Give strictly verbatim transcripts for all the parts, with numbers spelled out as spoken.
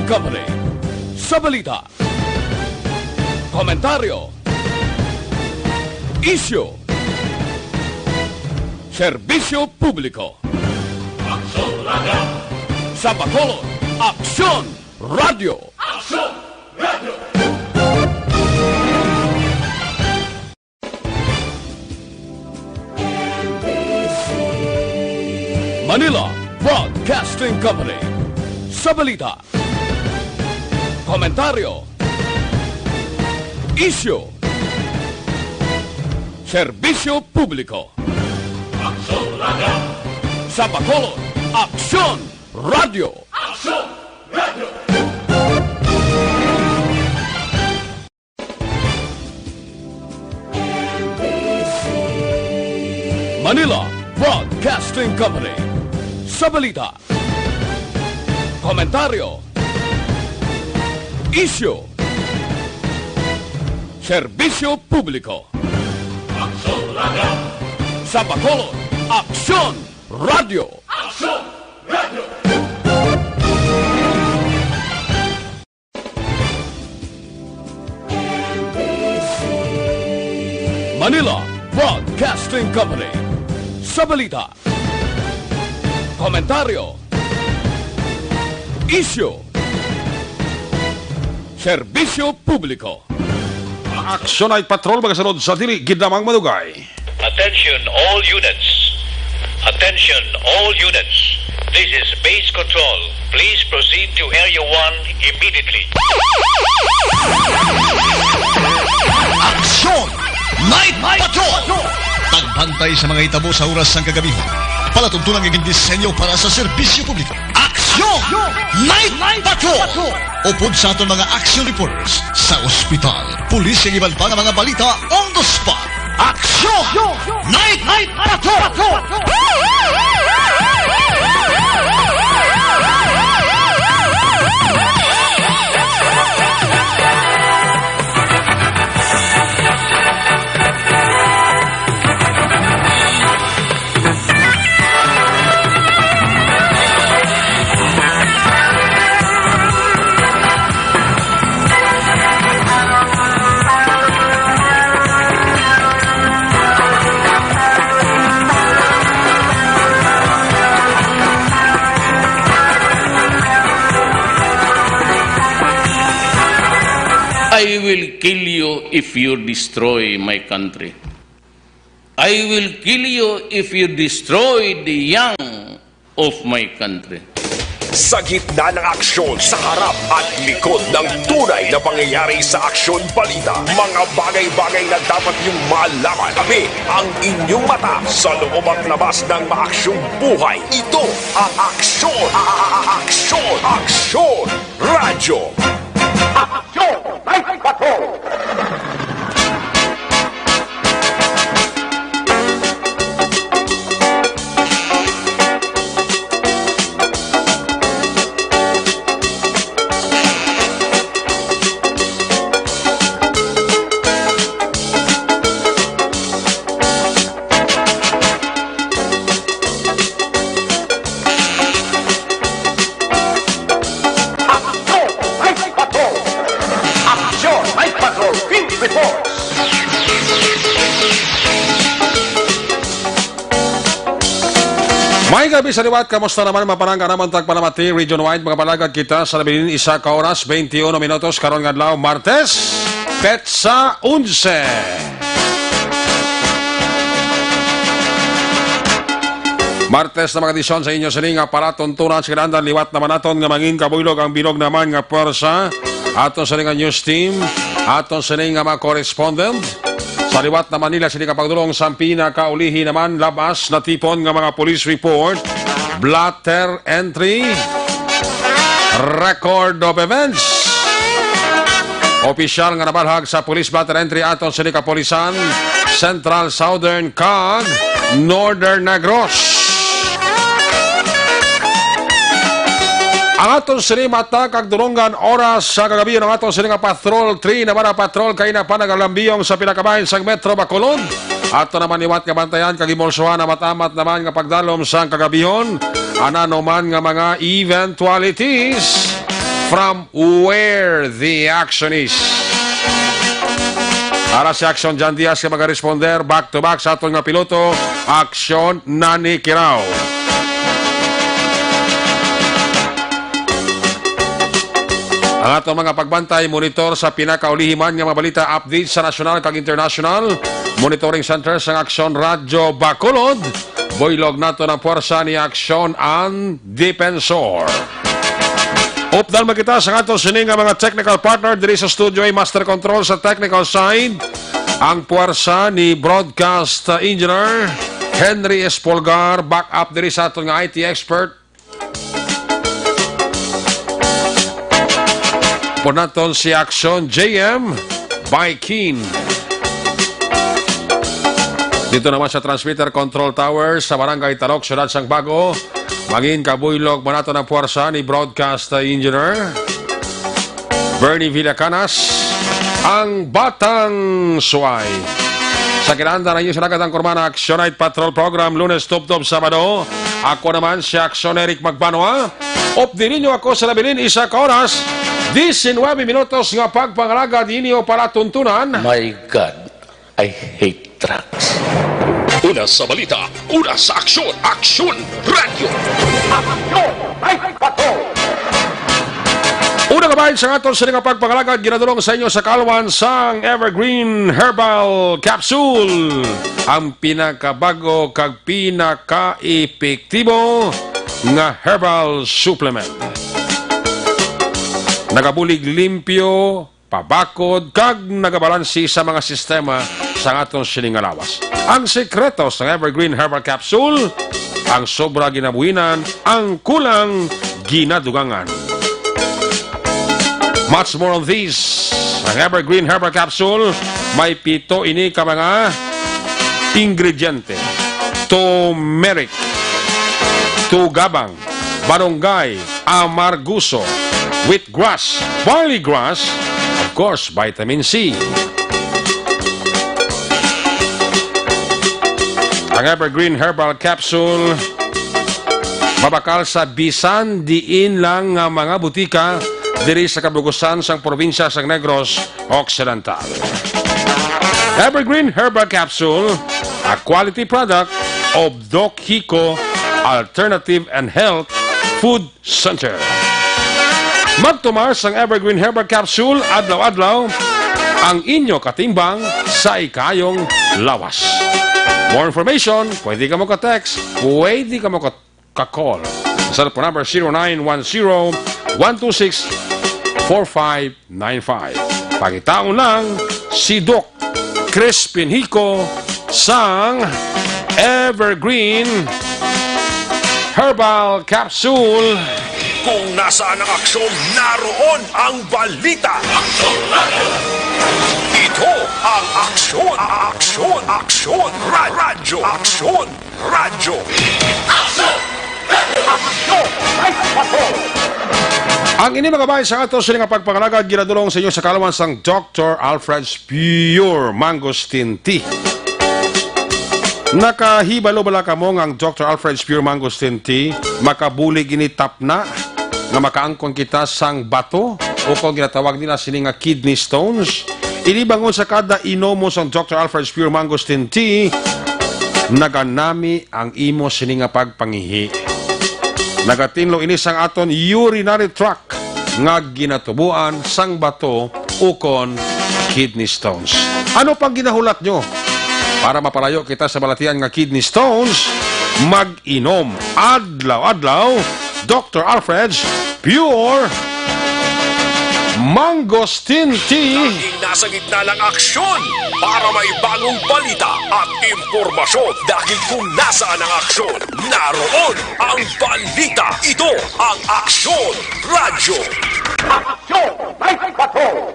Company. Sa balita, komentaryo, isyu, serbisyo publiko. Aksyon Radio! Sa Bacolod, Aksyon Radio! Aksyon Radio! Manila Broadcasting Company. Sa balita, komentaryo, isyu, serbisyo publiko. Aksyon Radio! Sa Bacolod, Aksyon Radio! Aksyon Radio! Manila Broadcasting Company. Sa balita, komentaryo, isyu, serbisyo publiko. Aksyon Radio! Sa Bacolod, Aksyon Radio! Aksyon Radio! Manila Broadcasting Company. Sa balita, komentaryo, isyu, serbisyo publiko. Aksyon Night Patrol, magasunod sa dili gid lamang madugay. Attention all units. Attention all units. This is Base Control. Please proceed to Area one immediately. Aksyon Night Patrol! Pagbantay sa mga hitabo sa oras sang kagabi. Palatuntunan nga gindisenyo para sa serbisyo publiko. Aksyon Night Patrol! Upod sa aton mga action reporters sa ospital, pulis, kag iban pa nga mga balita on the spot. Aksyon Night Patrol! I will kill you if you destroy my country. I will kill you if you destroy the young of my country. Sa gitna ng aksyon, sa harap at likod ng tunay na pangyayari sa Aksyon Balita, mga bagay-bagay na dapat niyong malaman. Tabi ang inyong mata sa loob at labas ng maaksyong buhay. Ito ang Aksyon, a-, a-, a-, Aksyon, Aksyon Radyo. Aksyon Night Patrol! Aksyon Night Patrol! Aksyon Night Patrol! Field Report! May gabi sa liwat, kamusta naman? Mapanangga naman tagpalamati, region-wide, mga palagad kita sa nabilin isa ka oras, twenty-one minutos, karon nga adlaw, Martes, petsa onse. Martes na mga edisyon sa inyo sini nga palatuntunan sa kinahanglan, liwat naman naton nga mangin kabuylog ang bilog naman nga pwersa. Aton sini nga news team, aton sini nga mga correspondent. Sa liwat naman nila sini kapagdulong sa pinakaulihi naman, labas na tipon nga mga police report, blotter entry, record of events. Opisyal nga nabalhag sa police blotter entry aton sini kapulisan, Central, Southern, kag Northern Negros. Ang aton sini mata kag dulonggan oras sa kagabi, ang aton sini nga patrol, three na para patrol kay na pa nagalambiyong sa pinakabahin sa Metro Bacolod. Ato naman liwat nga bantayan kag imulsuhan ang amat-amat naman nga pagdalom sang kagabihon. Ano man nga mga eventualities. from where the action is. Ara si Action John Diaz nga magaresponder back to back sa aton nga piloto, Action Nani Kirao. Ang aton mga pagbantay, monitor sa pinakaulihi man nga mga balita, update sa nasyonal kag international, monitoring center sang Aksyon Radyo Bacolod. Buylog naton ang puwersa ni Aksyon an Depensor. Updan man kita sa aton sini nga mga technical partner diri sa studio, ay master control sa technical side, ang puwersa ni broadcast engineer Henry Espolgar, back up diri sa aton nga I T expert. Upod naton si Action J M Baikin. Dito naman sa transmitter control tower sa Barangay Talok, Siyudad sang Bago, mangin kabuylog man naton ang puwersa ni broadcast engineer Bernie Villacanas, ang Batang Suway. Sa kinaandan ang inyong sinagatang kurmana, Action Night Patrol Program, Lunes tubtob Sabado. Ako naman si Action Eric Magbanwa. Updi ninyo ako sa nabilin isa ka oras, diecinuebe minutos nga pagpangalagad ninyo palatuntunan. My God, I hate drugs. Una sa balita, una sa aksyon, Aksyon Radyo. Aksyon! Ay, pato! Una ka bahin sa aton sini nga pagpangalagad, ginadulong sa inyo sa kalwan sang Evergreen Herbal Capsule, ang pinakabago kag pinakaepektibo nga herbal supplement. Nagabulig limpyo, pabakod, kag nagabalansi sa mga sistema sa aton sini nga lawas. Ang sekreto sa Evergreen Herbal Capsule, ang sobra ginabuhinan, ang kulang ginadugangan. Much more on this. Ang Evergreen Herbal Capsule, may pito ini ka mga ingrediente: turmeric, tugabang, barunggay, amarguso, wheatgrass, barley grass, of course, vitamin C. Ang Evergreen Herbal Capsule mabakal sa bisan diin lang nga mga butika diri sa kabug-usan sang probinsya sang Negros Occidental. Evergreen Herbal Capsule, a quality product of Doc Hico Alternative and Health Food Center. Magtumar sang Evergreen Herbal Capsule adlaw-adlaw, ang inyo katimbang sa ikayong lawas. More information, pwede ka mo ka-text, pwede ka mo ka-, ka-call. Cellphone number zero nine one zero, one two six, four five nine five. Pangitaon lang si Doc Crispin Hico sang Evergreen Herbal Capsule. Kung nasaan ang aksyon, naroon ang balita. Ito ang Aksyon, Aksyon, Aksyon, Ra-, Radyo, Aksyon, Radyo. Aksyon! Aksyon! Ay, pato! Ang ini, mga bahin, sa aton sini nga pagpangalagad ginadulong sa inyo sa kalwan sang Doctor Alfred's Pure Mangosteen Tea. Nakahibalo bala kamo nga ang Doctor Alfred's Pure Mangosteen Tea makabulig ini tapna nga makaangkon kita sang bato, o kung ginatawag nila sini nga kidney stones? Ini bangon sa kada inom mo sang Doctor Alfred's Pure Mangosteen Tea, naganami ang imo sini nga pagpangihi. Nagatinlo ini sang aton urinary tract nga ginatuboan sang bato ukon kidney stones. Ano pang ginahulat nyo? Para mapalayo kita sa balatian nga kidney stones, mag-inom adlaw-adlaw Doctor Alfred's Pure Mangosteen Tea. Laging nasa gitna ng aksyon para may bagong balita at impormasyon. Dahil kung nasaan ang aksyon, naroon ang balita. Ito ang Aksyon Radyo. Aksyon! May bato!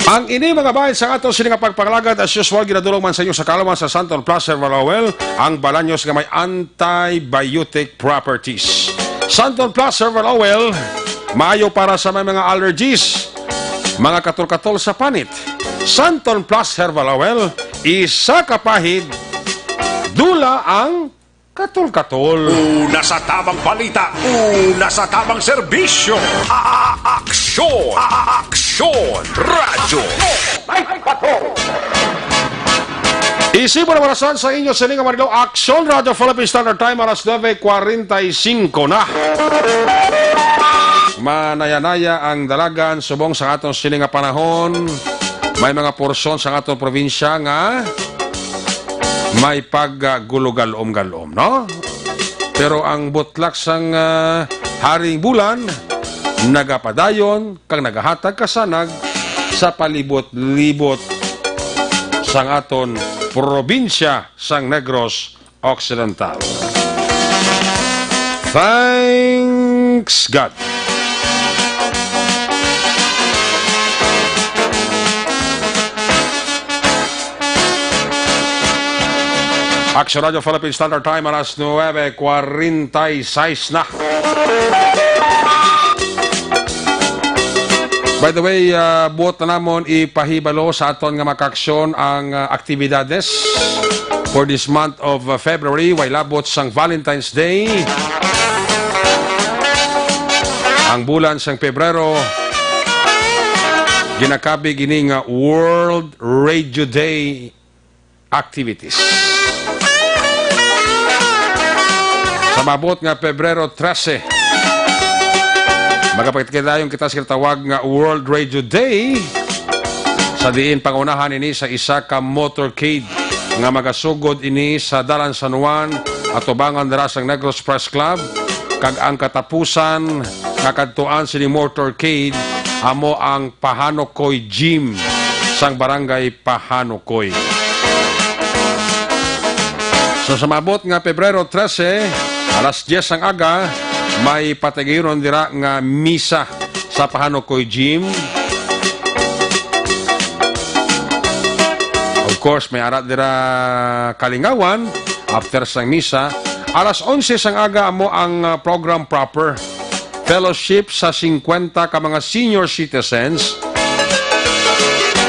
Ang ini, mga bahin, sa aton sini nga pagpangalagad, as usual, ginadulong man sa inyo sa kalwan sa Santon Plus Herbal Oil, ang balanyos nga may antibiotic properties. Santon Plus Herbal Oil, maayo para sa may mga allergies, mga katol-katol sa panit. Santon Plus Herbal Oil, isa ka pahid, dula ang Katol-katol. Una sa tamang balita, una sa tamang serbisyo. A-, a-, aksyon, a-, a-, aksyon, radyo. Isipon ang orasan sa inyo sining nga mga adlaw, Aksyon Radyo Philippine Standard Time, alas nuebe kwarenta y cinco na. Manayanaya ang dalagan subong sa aton sining nga panahon. May mga porsyon sa aton probinsya nga may paggulog-alom-galom, no? Pero ang butlak sang, ah, Haring Bulan nagapadayon kag nagahatag kasanag sa palibot-libot sang aton probinsya sang Negros Occidental. Thanks God. Action Radio Philippine Standard Time, alas nuebe kwarenta y seis na. By the way, ah, buot na namon ipahibalo sa aton nga mga kaaksyon ang, ah, aktibidades for this month of, ah, February. Way labot sang Valentine's Day. Ang bulan sang Pebrero, ginakabig ini nga World Radio Day activities. Sa maabot nga Pebrero trese, magapagtidayon kita sa ginatawag nga World Radio Day, sa diin pangunahan ini sa isa ka motorcade nga magasugod ini sa Dalan San Juan, atubangan dira sang Negros Press Club, kag ang katapusan nga kadtuan sini motorcade amo ang Pahanokoy Gym sang Barangay Pahanokoy. So, sa maabot nga Pebrero trese, alas dyes sang aga, may patigayunon dira nga misa sa Pahanokoy Gym. Of course, may ara dira kalingawan after sang misa. Alas onse sang aga amo ang, ah, program proper. Fellowship sa singkwenta ka mga senior citizens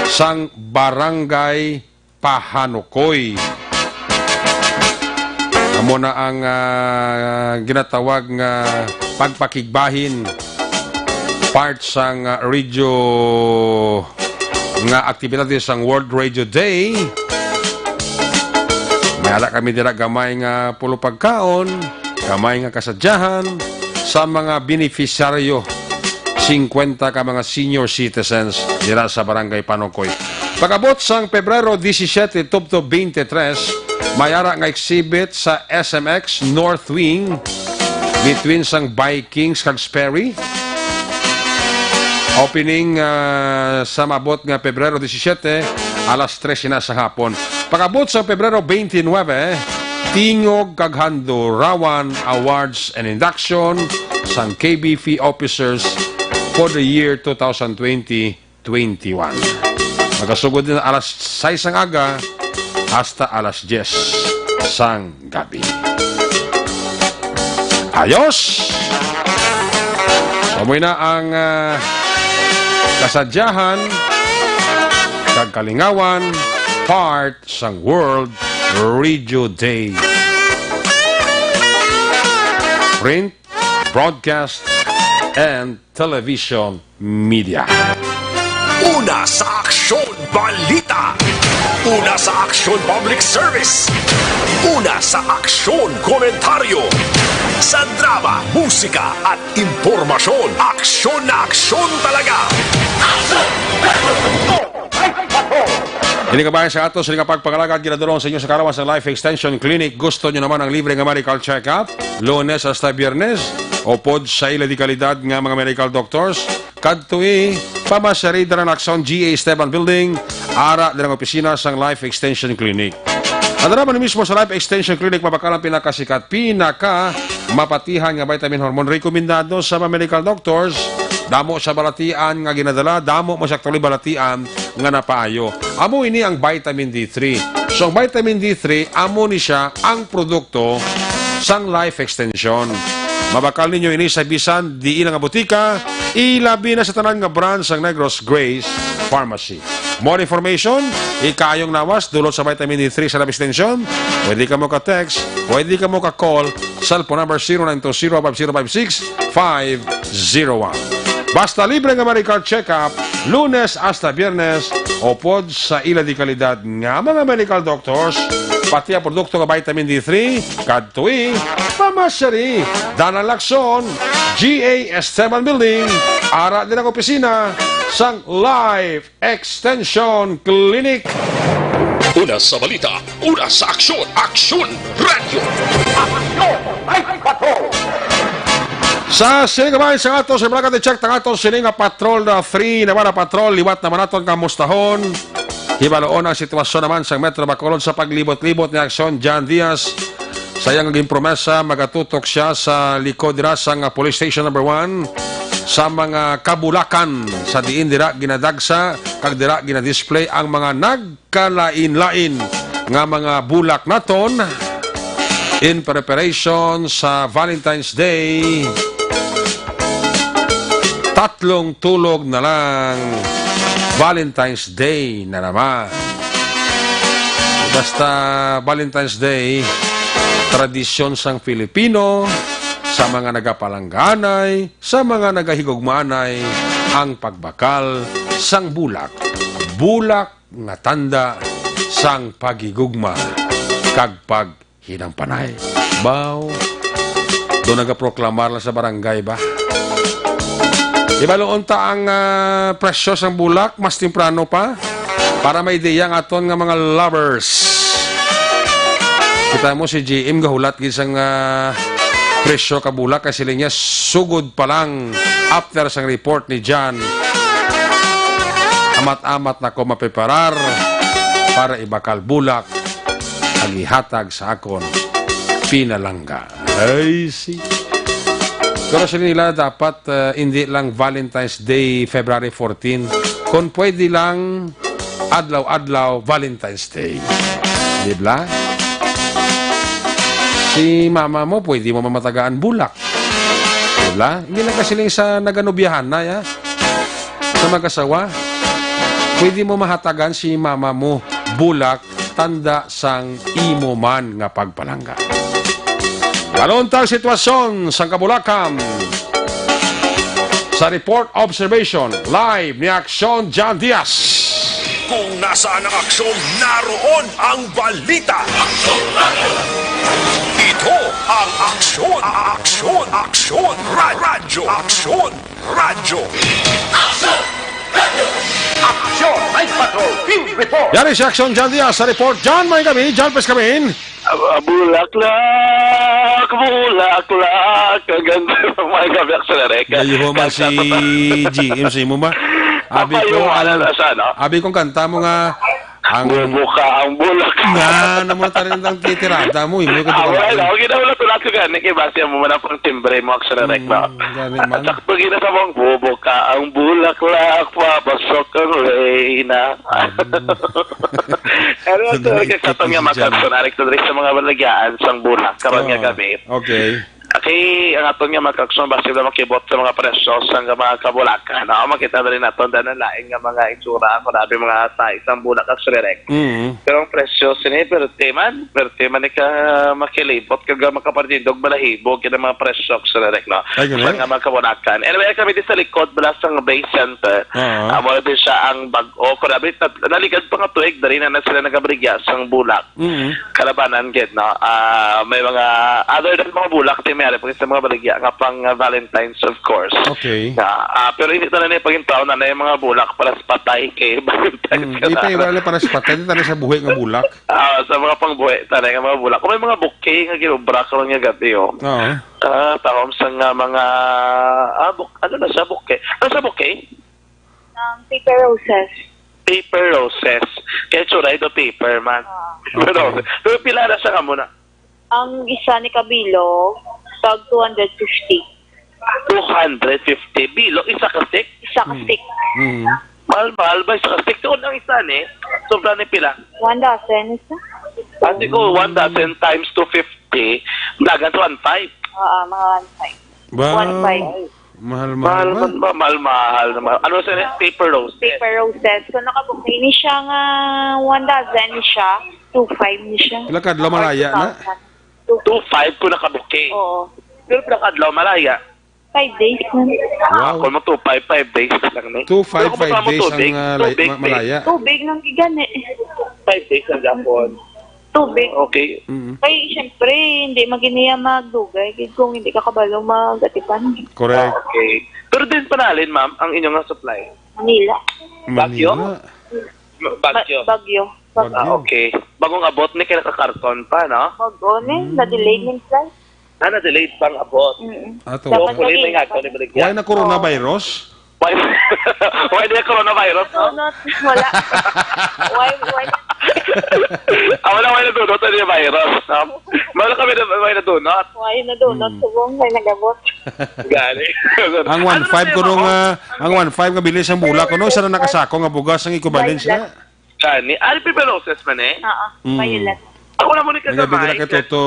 sang Barangay Pahanokoy. Amo na ang, ah, ginatawag nga pagpakigbahin, part sang, ah, radio nga aktibidades sang World Radio Day. May ara kami dira gamay nga pulo pagkaon, gamay nga kasadyahan sa mga beneficiaryo, singkwenta ka mga senior citizens dira sa Barangay Pahanokoy. Pag-abot sang Pebrero disisiete tubtob twenty-three, may ara nga exhibit sa S M X North Wing between sang Vikings kag Sperry. Opening, ah, sa maabot nga Pebrero disisiete, alas tres na sa hapon. Pag-abot sa Pebrero twenty-nine, Tingog kag Handurawan Awards and Induction sang K B P Officers for the year two thousand twenty twenty-one. Magasugod din alas sais sang aga hasta alas dyes sang gabi. Ayos! So, amo na ang, ah, kasadyahan kag kalingawan part sang World Radio Day. Print, broadcast, and television media. Una sa aksyon, balita. Una sa aksyon, public service. Una sa aksyon, komentaryo. Sa drama, musika, at impormasyon, aksyon na aksyon talaga. Ini kabahin sa ato, sa nga pagpangalagad, ginadulong sa inyo sa karawan sa Life Extension Clinic. Gusto nyo naman ang libre nga medical check-up? Lunes hasta Biyernes, upod sa ila di kalidad nga mga medical doctors. Kadtoi, pamasyari dira na sa G A Esteban Building, ara dira nga opisina sang Life Extension Clinic. Ang dira man mismo sa Life Extension Clinic, mabakal ang pinakasikat, pinaka mapatihan nga vitamin hormone. Rekomendado sa mga medical doctors, damo sa balatian nga ginadala, damo mo sa aktual balatian nga napaayo. Amo ini ang vitamin D three. So, ang vitamin D three, amo ni siya ang produkto sang Life Extension. Mabakal ninyo ini sa bisan diin nga butika, ilabi na sa tanan nga branch sang Negros Grace Pharmacy. More information, ikayong lawas, dulot sa vitamin D three sa Labis Tensyon. Pwede ka mo ka-text, pwede ka mo ka-call, cellphone number zero nine two zero five zero five six five zero one. Basta libre nga medical check-up, Lunes hasta Biyernes, upod sa ila di kalidad nga mga medical doctors, pati ang produkto nga vitamin D three, kadtoi, pamasyari, Dana Lacson, G A Esteban Building, ara din ang opisina sang Life Extension Clinic. Una sa balita, una sa aksyon, Aksyon Radyo. Aksyon Night Patrol. Sa sining kabahin sa ato sa Barangay Check, ang ato sini nga Patrol na three na para patrol, liwat naman naton kamustahon. Hibaloon ang sitwasyon naman sa Metro Bacolod sa paglibot-libot ni Aksyon John Diaz. Sa iyang ginpromesa, magatutok siya sa likod dira sang Police Station number one sa mga kabulakan sa diin dira ginadagsa kag dira ginadisplay ang mga nagkalain-lain nga mga bulak naton in preparation sa Valentine's Day. Tatlong tulog na lang, Valentine's Day na naman. Basta Valentine's Day, tradisyon sang Filipino, sa mga nagapalangganay, sa mga nagahigugmanay, ang pagbakal sang bulak. Bulak nga tanda sang paghigugma kag paghinampanay. Baw, do nagaproklamar lang sa barangay ba? Ibalo unta ang, ah, presyo sang bulak mas temprano pa para may ideya ang aton nga mga lovers. Kita mo si G M gahulat gid sang, ah, presyo ka bulak kay siling niya sugod pa lang after sang report ni John. Amat-amat na ko mapreparar para ibakal bulak ang ihatag sa akon pinalangga. Ay, si. Pero sila nila dapat, uh, hindi lang Valentine's Day, February fourteen. Kung pwede lang, adlaw-adlaw, Valentine's Day. Di ba? Si mama mo, pwede mo mamatagaan bulak. Di ba? Hindi lang kasi lang sa naganubyahan na, ya. Sa mag-asawa, pwede mo mahatagan si mama mo bulak tanda sang imo man nga pagpalangga. Balon ta ang sitwasyon sang kabulakan sa report observation live ni Aksyon John Diaz. Kung nasaan ang aksyon, naroon ang balita. Ito ang Aksyon, Aksyon, Aksyon, Ra- Radyo, Aksyon. Radyo. Aksyon! Aksyon! Night Patrol! Field Report! Yari si Aksyon John Diaz sa report. John, may gabi. John, pes kami. Ah, ah, bulaklak, bulaklak. Ang ganda ng mga gabi, Aksyon Rek. Gayuho man si G M sa imo ba? Abi ko, Papayuhan na ano, na siya, no? Abi kong kanta mo nga, ang Bubuka ang bulaklak. Nga, naman tayo ng titirada mo, imo ka Ah, wala, dumalaan. Okay na, wala, tulad ko gani, kay base mo man ang pang timbre mo, Aksyon Rek, no? Mm, gani man. At sakto gina sa mong bubuka ang bulaklak, papasok ang reyna. Mm. Pero ang Gani, talaga sa aton nga tipis dyan. Mga Aksyon Rek, sa mga balagyaan sang bulak, karon nga Oo. Gabi. Okay. Okay, ang aton nga mga Aksyon, base na makibot sa mga presyo sa mga kabulakan, no? Makita na rin naton dahil ang lain nga mga itsura, kung nabi mga sa isang bulak, Aksyon Rek. Mm. Pero ang presyo, sini, perte man, perte man ni ka makilibot, kag makapartindog balahibo, kaya mga presyo, Aksyon Rek, no? Ay, ganun? Sa nga mga kabulakan. Anyway, kami di sa likod, bala sa Bay Center. Oo. Amo na din siya ang bag-o. Kung nabi, tat-, naligad pa nga tuig, dali na, na sila nagabaligya sang bulak. Mm. Kalabanan gid, no? Ah, may mga, other than mga bulak, ti may ari pa sa mga baligya nga pang, ah, Valentine's, of course. Okay. Na, ah, pero hindi tanan yung pagintaw na, na yung mga bulak para sa patay kay Valentine's Mm, ka di na. Tayo wala para sa patay, di tayo sa buhay nga bulak. Ah, sa mga pangbuhi, tanan nga mga bulak. Kung may mga bouquet nga ginubra karon nga gabi, oh. Oo. Ah, tahom sa nga mga, ah, buk-, ano na siya, bouquet? Ano sa bouquet? Um, paper roses. Paper roses. Kaya tsuray do paper man. Ah. Pero, Okay. Pero pila na sa kamo na? Ang isa ni Kabilo, tag two hundred fifty. Two hundred fifty. Bilo, isa ka stick? Isa ka Hmm. Stick. Hmm. Mahal, mahal ba isa ka stick? Doon ang isa ni? Sobra ni pila? One dozen isa. Kasi ko, one dozen times two fifty, dagan sa one five. Oo, mga one five. Wow. One five. Mahal-mahal Mahal ba? man ba? Mahal-mahal naman. Ano sa paper roses? Paper roses. Kung nakabuok ni siya nga one dozen ni siya, two five ni siya. Pila ka adlaw malaya na? Two thousand. Two five ko nakabuki. Oo. Pero pila ka adlaw malaya? Five days na. Wow. Kung mo two five, five days lang ni. Two five, Pero kung five mo days tubig, ang, ah, lay-, tubig, ma-, malaya. Tubig lang gigani. Five days ang gapon. Tubig. Okay. Mm. Kay, siyempre, hindi maginiya magdugay. Kay kung hindi ka kabalo, magatipan. Correct. Ah, okay. Pero din panalin, ma'am, ang inyong nga supply? Manila. Bagyo? Manila. Bagyo. Ba-, Bagyo. Bagyo. Ah, okay. Bagong abot ni kay nakakarton pa, no? Bago ni, Mm. na-delay ni flight. Ah, na-delayed pang abot. Mm-mm. Ato. Dapat Hopefully, may maging nga ito ni Baligya. Why na coronavirus? Why, why di coronavirus, no? Donut. Wala. Why, why? Ah, wala, why na donut? Ano yung virus, no? Wala kami na, why na donut? Why na donut? Hmm. Subong, why nagabot? Gani. Ang Ano one five na ko nung, yung ah, ang one five nga bilis ang bulak, ano, isa na nakasako nga bugas ang equivalent Violet. Sila. Gani. Ari, paper roses man eh. Oo, Mm. violet. Ako na mo ni Nagabi kagamay. Nila kay Toto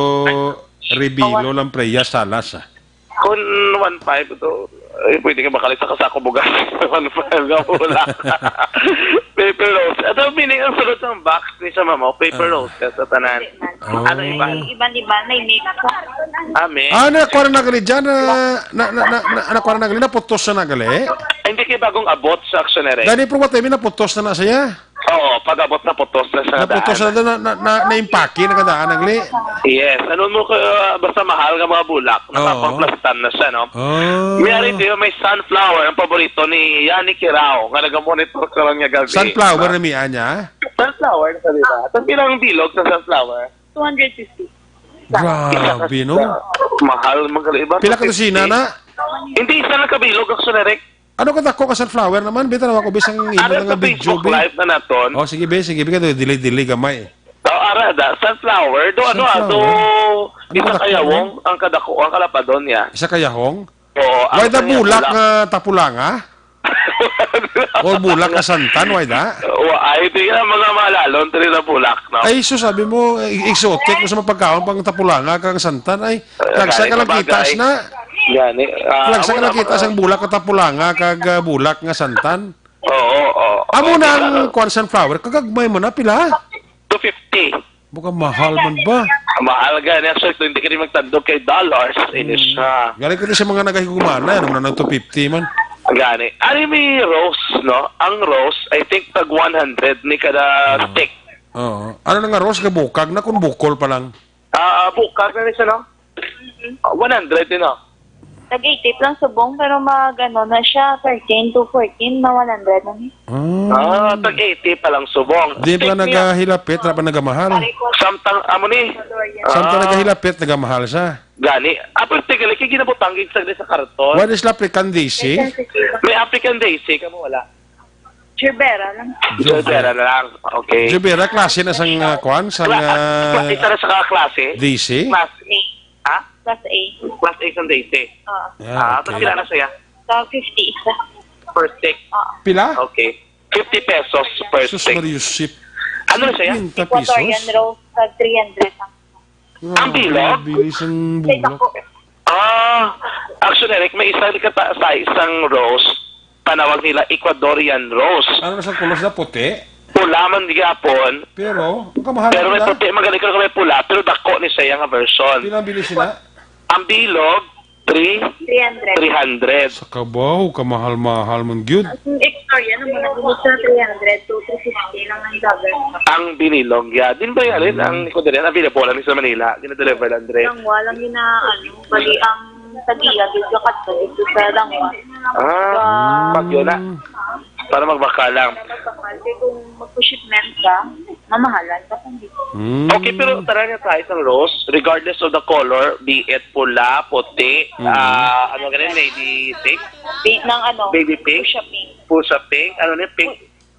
Revilo lang preya salas, ah. Kung one five to, ay, pwede ka makalit sa kasako bugas. One five nga pula. Paper roses. Ato, meaning, ang sulod sa box ni sa mama, paper Ah. roses sa tanan. Oh. Ano iba? Iban-iban, may mix. Amen. Ah, nakuha na gali dyan, na, na, na, na, na, nakuha na gali, naputos na na gali. Hindi kay bagong abot sa aksyon na rin. Gani, pero what I mean, naputos na na siya. Oo, pag-abot na putos na siya Naputos na daan. na, na, na, na impake, nakadaan ang li. Yes, ano mo ko, uh, basta mahal nga mga bulak, Oo. napapaplastan na siya, no? Oh. May ari tayo, may sunflower, ang paborito ni Yani Kirao, nga nagamonitor karon nga gabi. Sunflower na miya niya? Sunflower, sa di ba? Tapos ilang bilog sa sunflower? Two hundred fifty. Grabe, no? Mahal, magkaiba. Pila ka dosina na? Hindi, isa lang kabilog, actually, Rick. Ano ka dako ka sunflower naman? Bitaw ako bisang imo Ara nga sa video, Facebook be. Live na naton. Oh, sige, be, sige, be, kay delay-delay gamay. Oh, ara da, sunflower, do, ano, ah, do, Sunflower? Ano isa ka dako? Kayawong, ang kadako, ang kalapadon niya. Isa kayahong? Oo, Why ang the kanya bulak bulak. Nga tapulanga? O bulak nga santan, why da? Wa, ay, di ka mga malalon, diri na bulak, no? Ay, so sabi mo, i-, exotic mo sa mapagkaon pang tapulanga kang santan, ay, Ay, Lagsa ka lang kita, na. Gani, ah, Lagsa ka lang kita sang bulak katapulanga kag, ah, bulak nga santan. Oo, oo. Amo na ang kwan sunflower, kagagmay mo na, pila? Two fifty. Buka mahal man ba? Mahal gani. Actually, kung hindi ka rin magtandog kay dollars, inis Hmm. na. Gani ko sa mga nagahigugmana, ano na nang two fifty man? Gani. Ari may rose, no? Ang rose, I think, tag one hundred ni kada Oo. Stick. Oo. Ano na nga rose, kabukag na kung bukol pa lang? Ah, ah, bukag na rin siya, no? Ah, one hundred din, no? Tag eighty lang subong, pero mag, ano na siya, thirteen to fourteen, ma one hundred na ni. Ah. Ah, tag eighty pa lang subong. Di ba Stick niya. Nagahilapit, ra pa nagamahal? Samtang, amo ni. Samtang Ah. Nagahilapit, nagamahal siya. Gani. Apil tigali, kay ginabutang gid saglit sa karton. What is African daisy? May African daisy, kamo wala. Gerbera lang. Gerbera. Gerbera na lang. Okay. Gerbera, klase na sang, ah, kwan, sang, Kla-, ah, ah, isa na sa klase? D C? Class A. Ha? Class A. Class A sang D C. Oo. Ah, Ah, okay. Tapos sila na siya? Sa fifty isa. Per stick. Oo. Pila? Okay. Fifty pesos per Sus, stick. Mariusip. Ano na siya? Fifty pesos? Ecuadorian rose, tag three hundred lang. Ang bilog? Grabe, bilis ang Kay bulak. Dako. Ah, actually, Rick, may isa ka ta-, sa isang rose, panawag nila Ecuadorian rose. Ano na sa kulos na puti? Pula man gihapon. Pero, ang kamahal Pero may nila. Puti, magaling ka may pula, pero dako ni siya nga version. Pila ang bilis sila? Ang bilog, three, Three hundred. Three hundred. Sa kabaw, kamahal-mahal man gyud. Ang istorya, no, muna dito sa three hundred to three fifty lang ang dollar. Ang binilog, yeah. Din ba yan? Mm. Ang iko din, available lang sa Manila. Gina-deliver lang, Dre. Langwa lang yun na, ano, bali ang tagiya, dito ka dito sa Langwa. Ah, Ah. Pag yun na. Para magbakal lang. Para magbakal. Kaya kung magpa-shipment ka, mamahalan ka kung dito. Mm. Okay, pero tara nga tayo sa rose, regardless of the color, be it pula, puti, Mm. ah, ano ganun, navy pink, Di, ng ano, baby pink, fuchsia pink. Fuchsia pink, ano ni pink,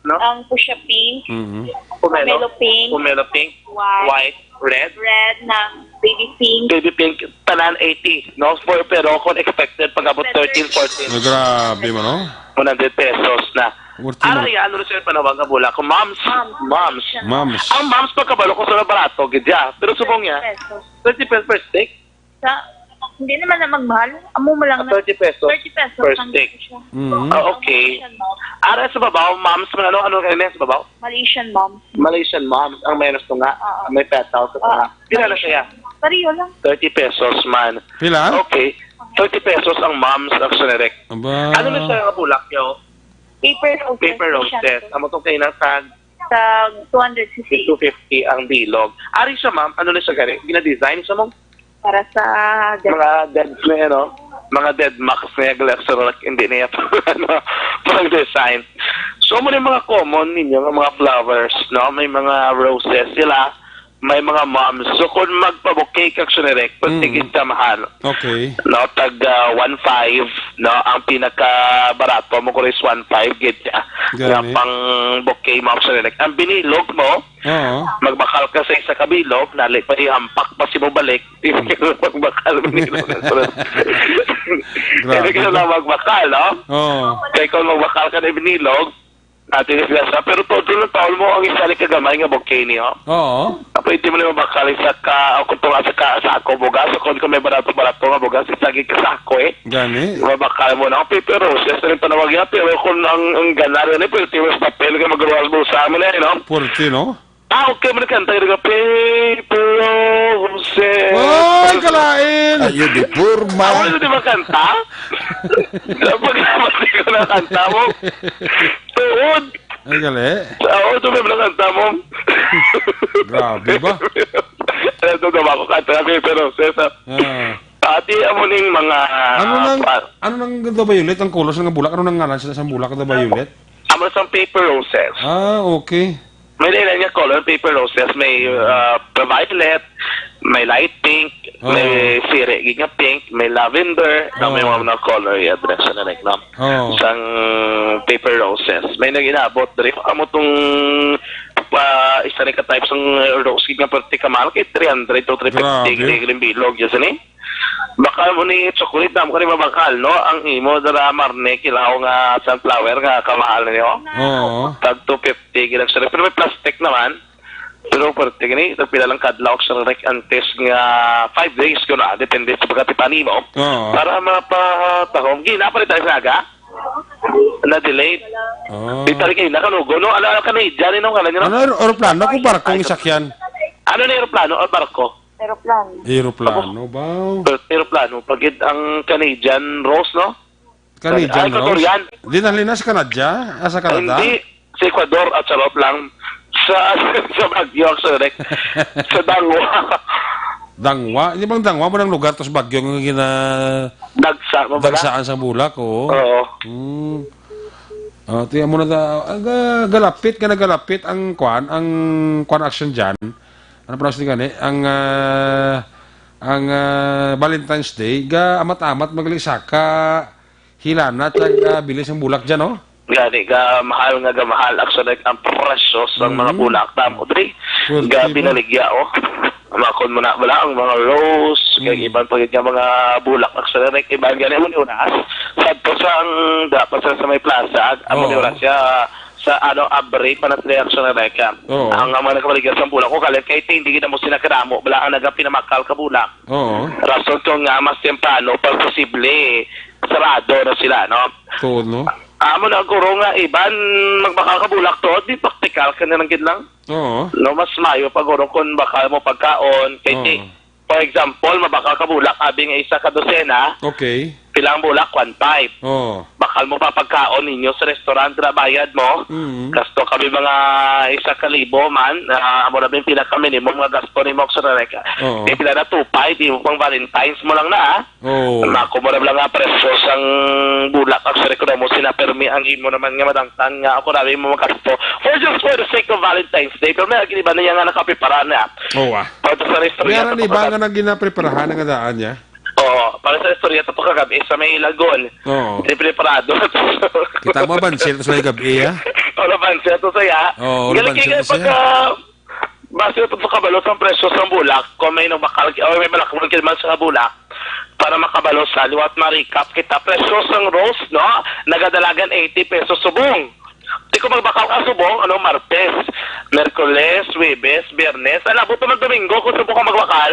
no? Ang fuchsia pink, Mm-hmm. Pomelo, pomelo pink, pomelo pink, white, white, red. Red, ng baby pink. Baby pink, tanan eighty, no? For, pero kung expected, pag abot thirteen, fourteen. Ay, grabe man, no? One hundred pesos na. Worth it, Ano no? yan? Ano siya panawag nga bulak? Kung moms. Moms. Moms. Moms. Ang moms, pagkabalo ko sa barato, gid ya. Pero subong niya, Pesos. Twenty pesos per stick. Sa Hindi naman na magmahal. Amo mo lang Ah, na thirty pesos thirty pesos per lang stick. Siya. Mm. Ah, okay. Malaysian moms. Ara sa babaw, moms, man, ano, ano, ano sa babaw? Malaysian moms. Malaysian moms, ang menos to nga. Oo. May petals at Oo. Mga. Pila na siya? Pareho lang. Thirty pesos man. Pila? Okay. Thirty pesos ang moms, ang generic. Aba. Ano na siya nga bulak, yo? Paper roses. Paper roses. Amo tong kainang tag Sa two hundred fifty. Two fifty ang bilog. Ari siya, ma'am. Ano na siya gani? Gina-design siya mo? Para sa dead. Mga dead na, no? Mga dead max na yung lecturer, hindi na yung ano, pang design. So, mo yung mga common ninyo, nga mga flowers, no? May mga roses sila, may mga moms. So, kung magpa-bouquet ka, Shunerek, Mm. pwede gid ka mahal. Okay. No, tag, ah, one five, no, ang pinaka barato mo ko is one five gid siya. Nga Gani. Pang bouquet mo, Shunerek. Ang binilog mo, Oo. Magbakal ka sa isa ka bilog, nali pa ihampak pa si mo balik. Magbakal, binilog. Grabe Hindi ka ba? Na magbakal, no? Oo. Kaya kung magbakal ka na binilog, ate ni Fiesta, pero todo ng taon mo ang isa ni kagamay nga bouquet niyo. Oo. Pwede mo na mabakal isa ka, o kung tunga sa ka, sa ako, bugas, o kung, kung may barato-barato nga bugas, isa gid ka sa ako, eh. Gani. Mabakal mo na. Ang paper roses na rin panawag yan, pero kung ang, ang ganar yan, eh, pwede mo sa papel ka magruhal mo sa amin, eh, no? Pwerte, no? Ah, okay, man kanta ka paper roses. Ay, kalain! Ayo, di purma. Ako, di ba kanta? Pag di ko na kanta mo. Tuod. Ay, gali. Sa ako, ito may mga kanta mo. Grabe ba? Ano ito, daw ako kanta na paper roses, ah. Ah. Ati, amo ning mga, Ano nang, ah, ano nang the violet ang color sa nga bulak? Ano nang ngalan sa isang bulak, the violet? Amo sang paper roses. Ah, okay. May lain nga color, paper roses. May, ah, violet, may light pink, Oo. May siri, gid nga pink, may lavender, na may Oo. Mga color, i-address na rin, no? Oo. Sang paper roses. May nag-inabot diri. Amo tong, ah, isa ni ka type sang rose, gid nga pwerte ka mahal, kay three hundred to three fifty, Grabe. Gid ang bilog, yes, ni? Baka mo ni chocolate, damo ka ni mabakal, no? Ang imo dara, Marne, kilaw nga sunflower nga kamahal niyo. Oo. Tag two fifty, gid ang sari. Pero may plastic naman. Pero pwerte gani, tagpila lang kadlaw sa rek antes nga five days ko na, depende sa pagkatipan nimo. Oo. Para mapatahom. Gina pa rin tayo sa aga. Na-delay. Oo. Di tayo kayo nakanugo, no? Ano, ano, Canadian, no? Ano, yun, no? Ano, aer-, aeroplano kung barko ang isakyan? Ano na aeroplano o barko? Aeroplano. Aeroplano, ba? Aeroplano. Pagid ang Canadian Rose, no? Canadian Ay, Rose? Ecuadorian. Di nalina sa Canada? Ah, sa Canada? Hindi. Sa Ecuador, at charot lang. Sa, sa Baguio, actually, like, sa Dangwa. Dangwa? Hindi bang Dangwa mo ng lugar, tapos Baguio nga gina-, Dagsa, mo ba na? Dagsaan sa bulak, oo. Oo. Hmm. Ah, tiyan mo na da-, ah, ga-, galapit, ka nagalapit ang kwan, ang kwan action dyan. Ano pa ni gani? Ang, ah, ang, ah, Valentine's Day, ga amat-amat maglisaka, hilana, tsaka bili sang bulak dyan, no? Gani, ga mahal nga ga mahal. Actually, ang presyo sa mga Mhm. bulak, tamo, dre. Pwerte Ga ba? Binaligya, oh. Makon mo na, wala ang mga rose, kay Mhm. iban pa gid nga mga bulak. Actually, like, iban gani mo ni oras. Sadto sa ang dapat sa, sa may plaza, amo ni Oo. oras siya sa, ano, abre pa na sila, actually, like, ah, Oo. ang mga nagkabaligya sa bulak ko, kalit kay hindi gid mo sila karamo, wala ang nagapinamakal ka bulak. Oo. Rason to nga mas temprano, pag posible, sarado na sila, no? Tuod, no? Amo na guro nga iban magbakal ka bulak to, di praktikal ka na lang gid lang. Oo. No, mas mayo pa guro kung bakal mo pagkaon, kay Oo. di, for example, mabakal ka bulak, abi nga isa ka dosena, Okay. Pila ang bulak? One five. Oo. Bakal mo pa pagkaon ninyo sa restaurant, na bayad mo. Mm. Gasto kami mga isa ka libo man, ah, amo na ba yung pinaka-minimum nga gasto nimo sa reka? Oo. Di pila na, two five, imo pang Valentine's mo lang na, ah. Oo. Nako mo na lang nga presyo sang bulak, actually, kung mo sinapermi ang imo naman nga madangtan nga ako na mo magasto for just for the sake of Valentine's Day. Pero may agin iba na yan nga nakaprepara na. Oo, ah. Pag sa restaurant, May aran iba nga naginapreparahan nga daan niya? Oo, para sa istorya to pagkagabi sa may Lagon. Oo. Di preparado. Kita mo, bansil to sa gabi, ah? Wala bansil to saya. Oo, wala Galing bansil kayo to saya. Pagka, base po sa kabalo sa presyo sa bulak, kung may nabakal, o may malakbol ka naman sa bulak, para makabalo sa liwat, ma-recap kita. Presyo sa rose, no? Nagadalagan eighty pesos subong. Di ko magbakal ka subong, ano, Martes. Miyerkules, Huwebes, Biyernes. Ang abot naman Domingo, kung subok ka magbakal,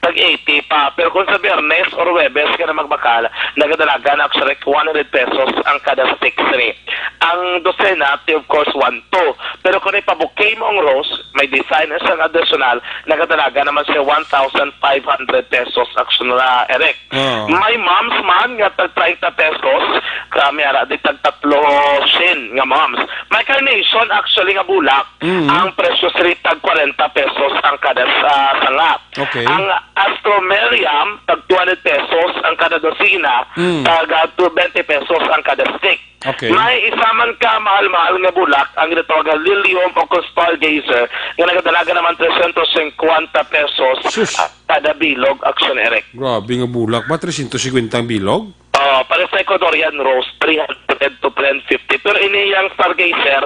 tag eighty pa. Pero kung sa Biyernes or Huwebes ka na magbakal, nagadalagan na actually one hundred pesos ang kada stick three. Ang dosena, ti, of course, one two. Pero kung ipa-bouquet mo ang rose, may design na siyang additional, nagadalagan naman siya one thousand five hundred pesos actually na, Eric. Oo. May mums man nga tag treinta pesos, kami ara di tag tatlo shin nga mums. May carnation actually nga bulak, Mm. ang presyo sila tag kwarenta pesos ang kada sa sanga. Okay. Ang Astromerium, tag two hundred pesos ang kada dosina, Mm. tag, ah, twenty pesos ang kada stick. Okay. May isa man ka mahal-mahal nga bulak, ang ginatawag nga lilium o kung stargazer, nga nagadalagan naman trescientos cincuenta pesos Sus. ang kada bilog, Action Eric. Grabe nga bulak ba? Trescientos cincuenta ang bilog? Oh, para sa Ecuadorian rose, three hundred to three fifty. Pero ini yang stargazer,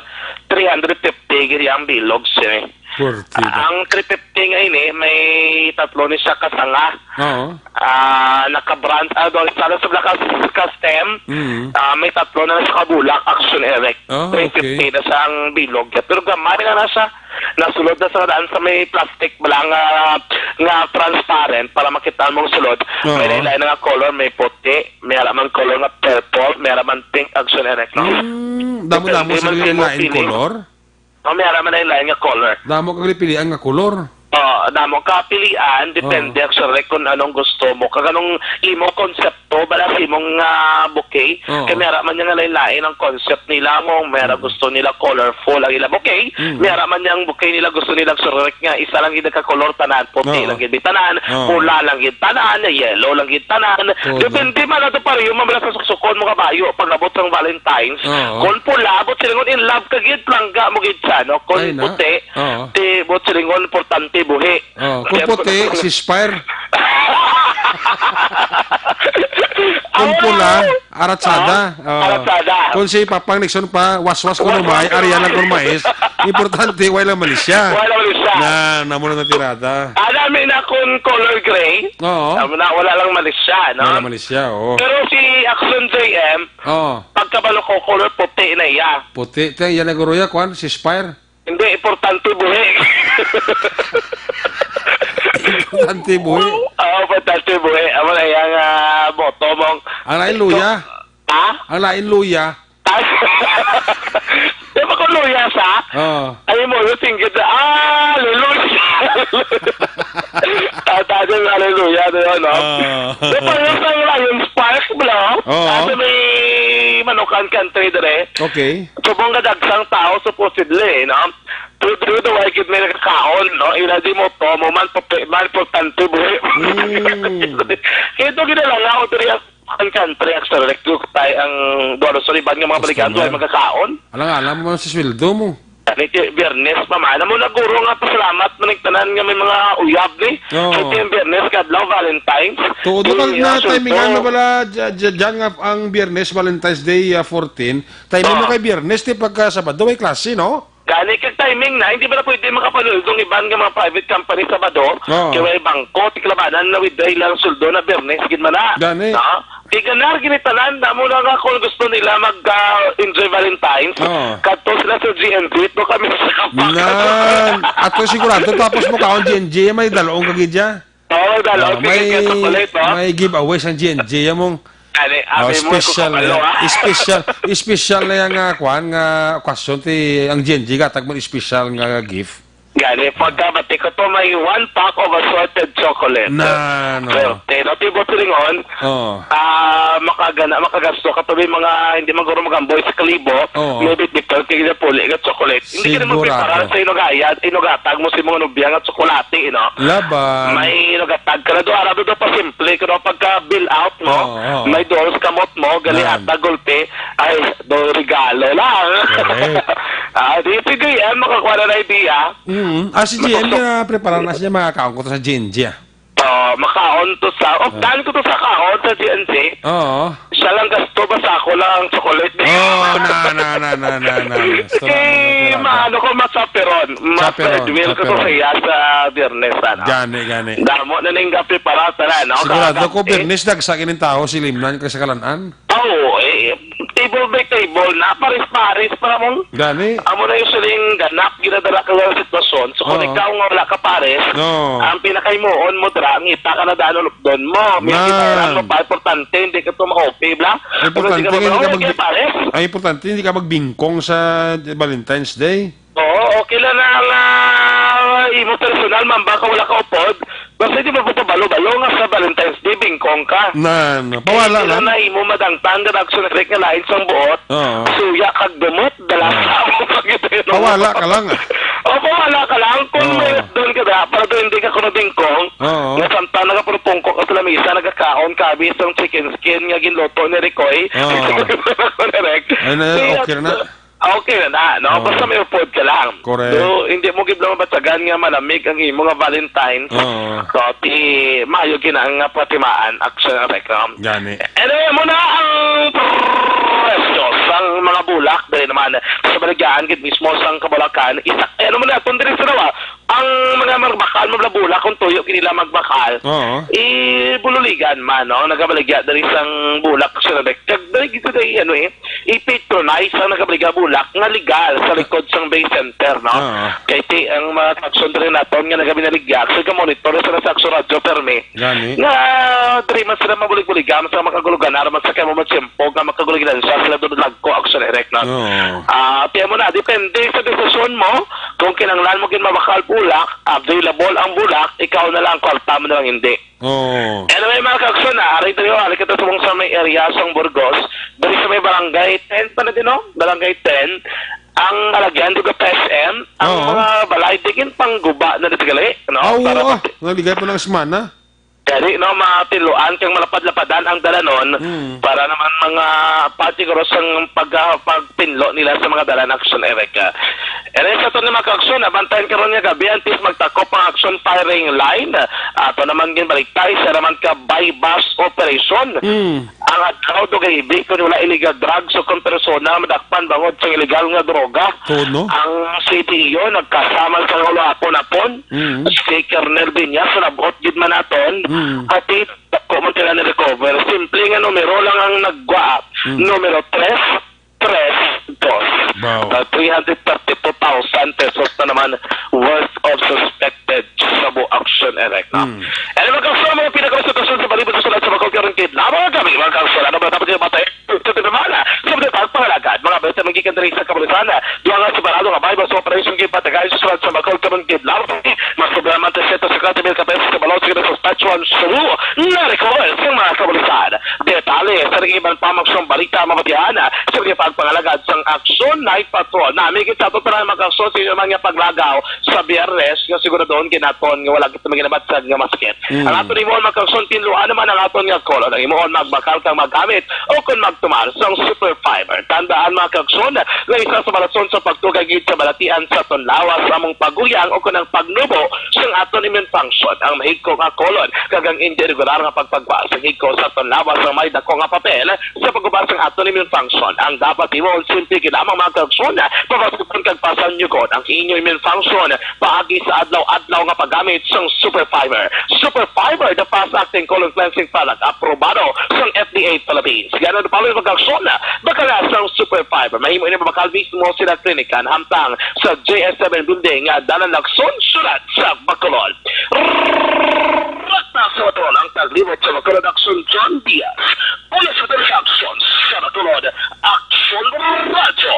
three hundred fifty gid ang bilog siya. Forty ba? Ang three fifty nga ini, may tatlo ni siya kasanga. Oo. Ah, naka-branch, ah, doon, sa, sa naka-, ka-stem, Mm. ah, may tatlo na siya kabulak, Action Eric. Ah, okay. Three fifty na siya ang bilog. Pero gamay na na siya. Nasulod na sa daan sa may plastic bala nga, nga transparent para makita mong sulod. Oo. May lain-lain na nga color, may puti, may ara man color nga purple, may ara man pink, Action Eric, no? Mm, damo-damo Depende sa man sa imong lain-lain feeling. Color? Oh, may ara man lain-lain nga color. Damo kag pilian nga color. Oh, damo ka pilian, depende Oo. actually kung anong gusto mo. Kag anong imo konsepto, bala sa imong, ah, bouquet. Oo. Kay may ara man niya nga lain-lain ang concept nila mo. May ara Mm. gusto nila colorful ang ila bouquet. Mm. May ara man niya ang bouquet nila gusto nila actually nga isa lang gid ka color tanan, puti Oo. lang gid tanan, Oo. pula lang gid tanan, yellow lang gid tanan. Oo. Depende man ato pareho man bala sa suksukon mo kabayo pag abot sang Valentine's. Oo. Kung pula, abot silingon in love ka gid, langga mo gid siya, no? Kung Ay, na. puti, Oo. ti, abot silingon importante buhi. Oh, kung Kaya puti, kung si Spire. Kung Awa pula, na. aratsada. Ah, Oh. aratsada. Kung si Papang Nixon pa, waswas ko Waswas numay, ko ariyan lang numay. Kung mais. Importante, way lang malisya. Way lang malisya. Na, namo na tirada. Alam mo na kung color gray, Oo. Alam mo na, wala lang malisya, no? Wala malisya, oo. Pero si Action J M, Oo. pagkabalo ko, color puti na iya. Puti. Tiyan, yan ang guruya, kwan, si Spire. Hindi, importante buhi. Importante buhi. Ah, importante buhi. Amo na yang, ah, boto mong Ang lain luya. Ha? Ang lain luya. Di ba kung luya sa? Oo. Ay mo, yung singgit na, ah, hallelujah. Tatadyo, hallelujah, di ba, no? Ah. Di ba yung sa Lion Spark, bro? Oo. Sa may Manukan Country, dire? Okay. Subong nga dagsang tao, supposedly, no? Pero, pero daw, ay gid may nakakaon, no? Ila di mo to, mo man, pape-, man, importante, buhi. Mm. Kaya ito, ginalala ko, diri ang, ang country, ang select, yung tay, ang duha sa iban nga mga Customer. Baligado ay magkakaon. Alang-alang mo man sa sweldo mo. Ani, ti, Biyernes pa man. Amo na, guro nga, pasalamat man ang tanan nga may mga uyab, ni. Oo. Kaya ti, ang Biyernes, kadlaw, Valentine's. Tuod Ti, na, ah, timing, ano, sulto. Bala, dya-, dya-, dyan nga ang Biyernes, Valentine's Day, ah, fourteen. Timing mo Oo. Kay Biyernes, ti, pagka Sabado, may klase, no? Gani kag timing na, hindi pala pwede makapanuldong iban nga mga private company Sabado, Oo. Kay may bangko, tiklabanan na with ilang suldo na Biyernes, gid man na. Gani. No? Kay ganar, gini tanan, damo na nga kung gusto nila mag, ah, enjoy Valentine's, Oo. kadto sila sa G N P, to kami sa kapak. Nan, ato sigurado, tapos mo kaon G N G, may dalong ka gid dya. Oo, dalo. Oh, may, may giveaway sang G N G, among, ano, special na, special, special na yang, ah, kwan nga okasyon ti ang G N G gatag mo special nga gift. Gani, pagkabati ko to, may one pack of assorted chocolate. Na, no. Well, pero tibot silingon, Oo. ah, makagana, makagasto ka to, may mga, hindi man guro magamboy sa kalibo, Oo. maybe dito, kaya puli nga chocolate. Hindi ka naman Sigurado. Preparar sa inugayat, inugatag mo sa mga nubya nga tsokolate, no? Laban. May inugatag ka na doon, araw doon pa simple, kano pagka bill out mo, Oo, oo. May doon sa kamot mo, gali Yan. Ata gulpi, ay, do regalo lang. Correct. Ah, di, sige, yan, makakuha na na idea. Mm. Ah, si G N, Matutok. Na prepara na siya, makakaon ko to sa G N G, ah. Oh, makaon to sa, oh, Ah. Daan ko to sa kaon sa G N G. Oo. Siya lang gasto, basta ako lang ang chocolate. Oh, na, na, na. Gusto Kay na, na, na, na. Maano ko, masaperon. Chaperon, Masaperon ko to chaperon. Sa iya sa Biyernes, ano? Gani, gani. Damo na ning gapi para tala, no? Sigurado Sa ko, eh, Biyernes, dagsa kining tao, si Limnan, kay sa Kalan-an. Oo, eh, Table by table na, pares-pares pa namon. Gani. Amo na yung siling ganap, ginadala ka nga sitwasyon. So, kung Oo. ikaw nga wala ka pares, Oo. ang pinakaimuon mo dira, ngita ka na daan ulupdon mo. May Nan. gitaran mo pa, importante, hindi ka to ma-O P, bla. Importante, Pero hindi ka hindi ka mag-, mag-, kaya pares. Ay, importante, hindi ka magbingkong sa Valentine's Day. Oo, okay lang na ang, ah, imo personal, mamba ka, wala ka upod. Basta di ba, balo-balo nga sa Valentine's Day, bingkong ka. Nan, pawala Kaya lang. na imo madangtang nga action, Rick, nga lain sang buot. Oo. Suya kag dumot, dala Oo. sa amo pag ito, no? Pawala ka lang. O, pawala ka lang. Kung Oo. may doon ka na, para doon hindi ka kuno bingkong, Oo. nga samtang nakapurupungko ka sa lamisa, nagakaon ka, abi sang chicken skin nga ginluto ni Ricoy. Oo. Correct. Ay, na, Kaya, okay na. Ah, okay na na, no? Oo. Basta may upod ka lang. Correct. Do, hindi mo gid lang mabatyagan nga malamig ang imo nga Valentine's. Oo. So, ti, maayo gid ang, ah, patimaan, action, Rick, no? Gani. Anyway, amo na ang presyo sang mga bulak diri naman sa baligya gid mismo sang Kabulacan. Isa, eh, ano man naton diri sa Nawa? Ang mga magbakal, mga bulak, kung tuyo gid nila magbakal, Oo. ibululigan man, no? Nagabaligya diri sang bulak sa Nawa. Kag diri gid sa ano, eh, i-patronize ang nagabaligya bulak nga legal sa likod sang Bay Center, no? Oo. Kay ti, ang mga action diri naton nga nagabinaligya, so, ka-monitor sa, sa Action Radyo Permi. Gani. Nga, diri man sila mabulig-buligan sa makagulugan, aron man sa kamo matiyempo nga makagulugan sa sila doon lagko, action, Eric, no? Oo. Ah, tiyan mo na, depende sa desisyon mo, kung kinahanglan mo gid mabakal bulak, available ang bulak, ikaw na lang, kwarta mo na lang, hindi. Oo. Anyway, mga ka-action, ah, ari tayo, ari kita sa mong sa may area, sa Burgos, diri sa may barangay ten pa na din, no? Barangay ten, ang alagyan, di ba, P S M, ang Oo. mga balay, di kin pangguba na dito gali, no? Ah, oo, Para ah. mati- Naligay pa ng semana. Gani, no, matiluan kang malapad-lapadan ang dalanon Mm. para naman mga patiguro sang pag-, ah, pagpinlo nila sa mga dalan, action, Eric. And then sa aton nga mga ka-action, nabantayan karon nga gabi, antes magtakop ang action firing line, ato naman ginbaliktay sa naman ka buy-bust operation. Mm. Ang adlaw do gahibi kung wala illegal drugs o kung persona madakpan bangod sa illegal nga droga. Oo, no? Ang C T E O nagkasama sa ulo apon-apon. Mm. Si Colonel Viñas, nabot gid man naton. Mm. Ati, dako man sila ni-recover. Simple nga numero lang ang nagwa. Mm. Numero tres, tres, dos. Wow. Uh, three hundred thirty-two thousand pesos na naman worth of suspected shabu, action, Eric, no? Mm. And mga ka-action, mga pinakasitwasyon sa palibot sa Sulat sa Bacol karon kid lamang kami, mga ka-action. Ano ba dapat yung matay? Sa Tibimana, sa mga pagpangalagad, mga bata, magikan diri sa Kabulisan, duha nga separado nga may mas operation kay patagay sa Sulat sa Bacol karon kid lamang. Mas problema, trescientos cincuenta mil ka pesos sa balon sa Saskatchewan, Sulu, na-recover sa mga Kabulisan. Detalye sa iban pa, mga action, balita mabatian sa mga pagpangalagad sang Action Night Patrol. Namigit sa ato tanan, mga ka-action, sa inyo mga paglagaw sa Biyernes, nga siguro doon kinaton nga wala kita maginabatsag nga masakit. Mm. Ang ato nimo, mga ka-action, tinluan naman ang aton nga kolon. Ang imoon, magbakal kang magamit o kung magtumar sang Super Fiber. Tandaan, mga ka-action, nga isa sa mga rason sa pagtugay gid sa balatian sa aton lawas, among paguyang o kung ang pagnubo sang aton immune function. Ang mahigko nga kolon kag ang indi regular nga pagpagwa sa higko sa aton lawas ang may dako nga papel sa pagubas sang aton immune function. Ang dapat himuon, simple gid lamang, mga ka-action, pabaskuton kag pasanyugon ang inyo immune function paagi sa adlaw-adlaw nga paggamit sang Super Fiber. Super Fiber, the fast-acting colon cleansing product, aprobado sang F D A Philippines. Gani, follow, mga ka-action, bakala sang Super Fiber. Mahimo ini mabakal mismo sa ilang klinika, hamtang sa J S seven Building, ah, Dalan Lacson, Sulat sa Bacolod. Rata sa Bacolod, ang taglibot sa Bacolod, Action, John Diaz. Mula sa Action sa Bacolod, Action Radyo.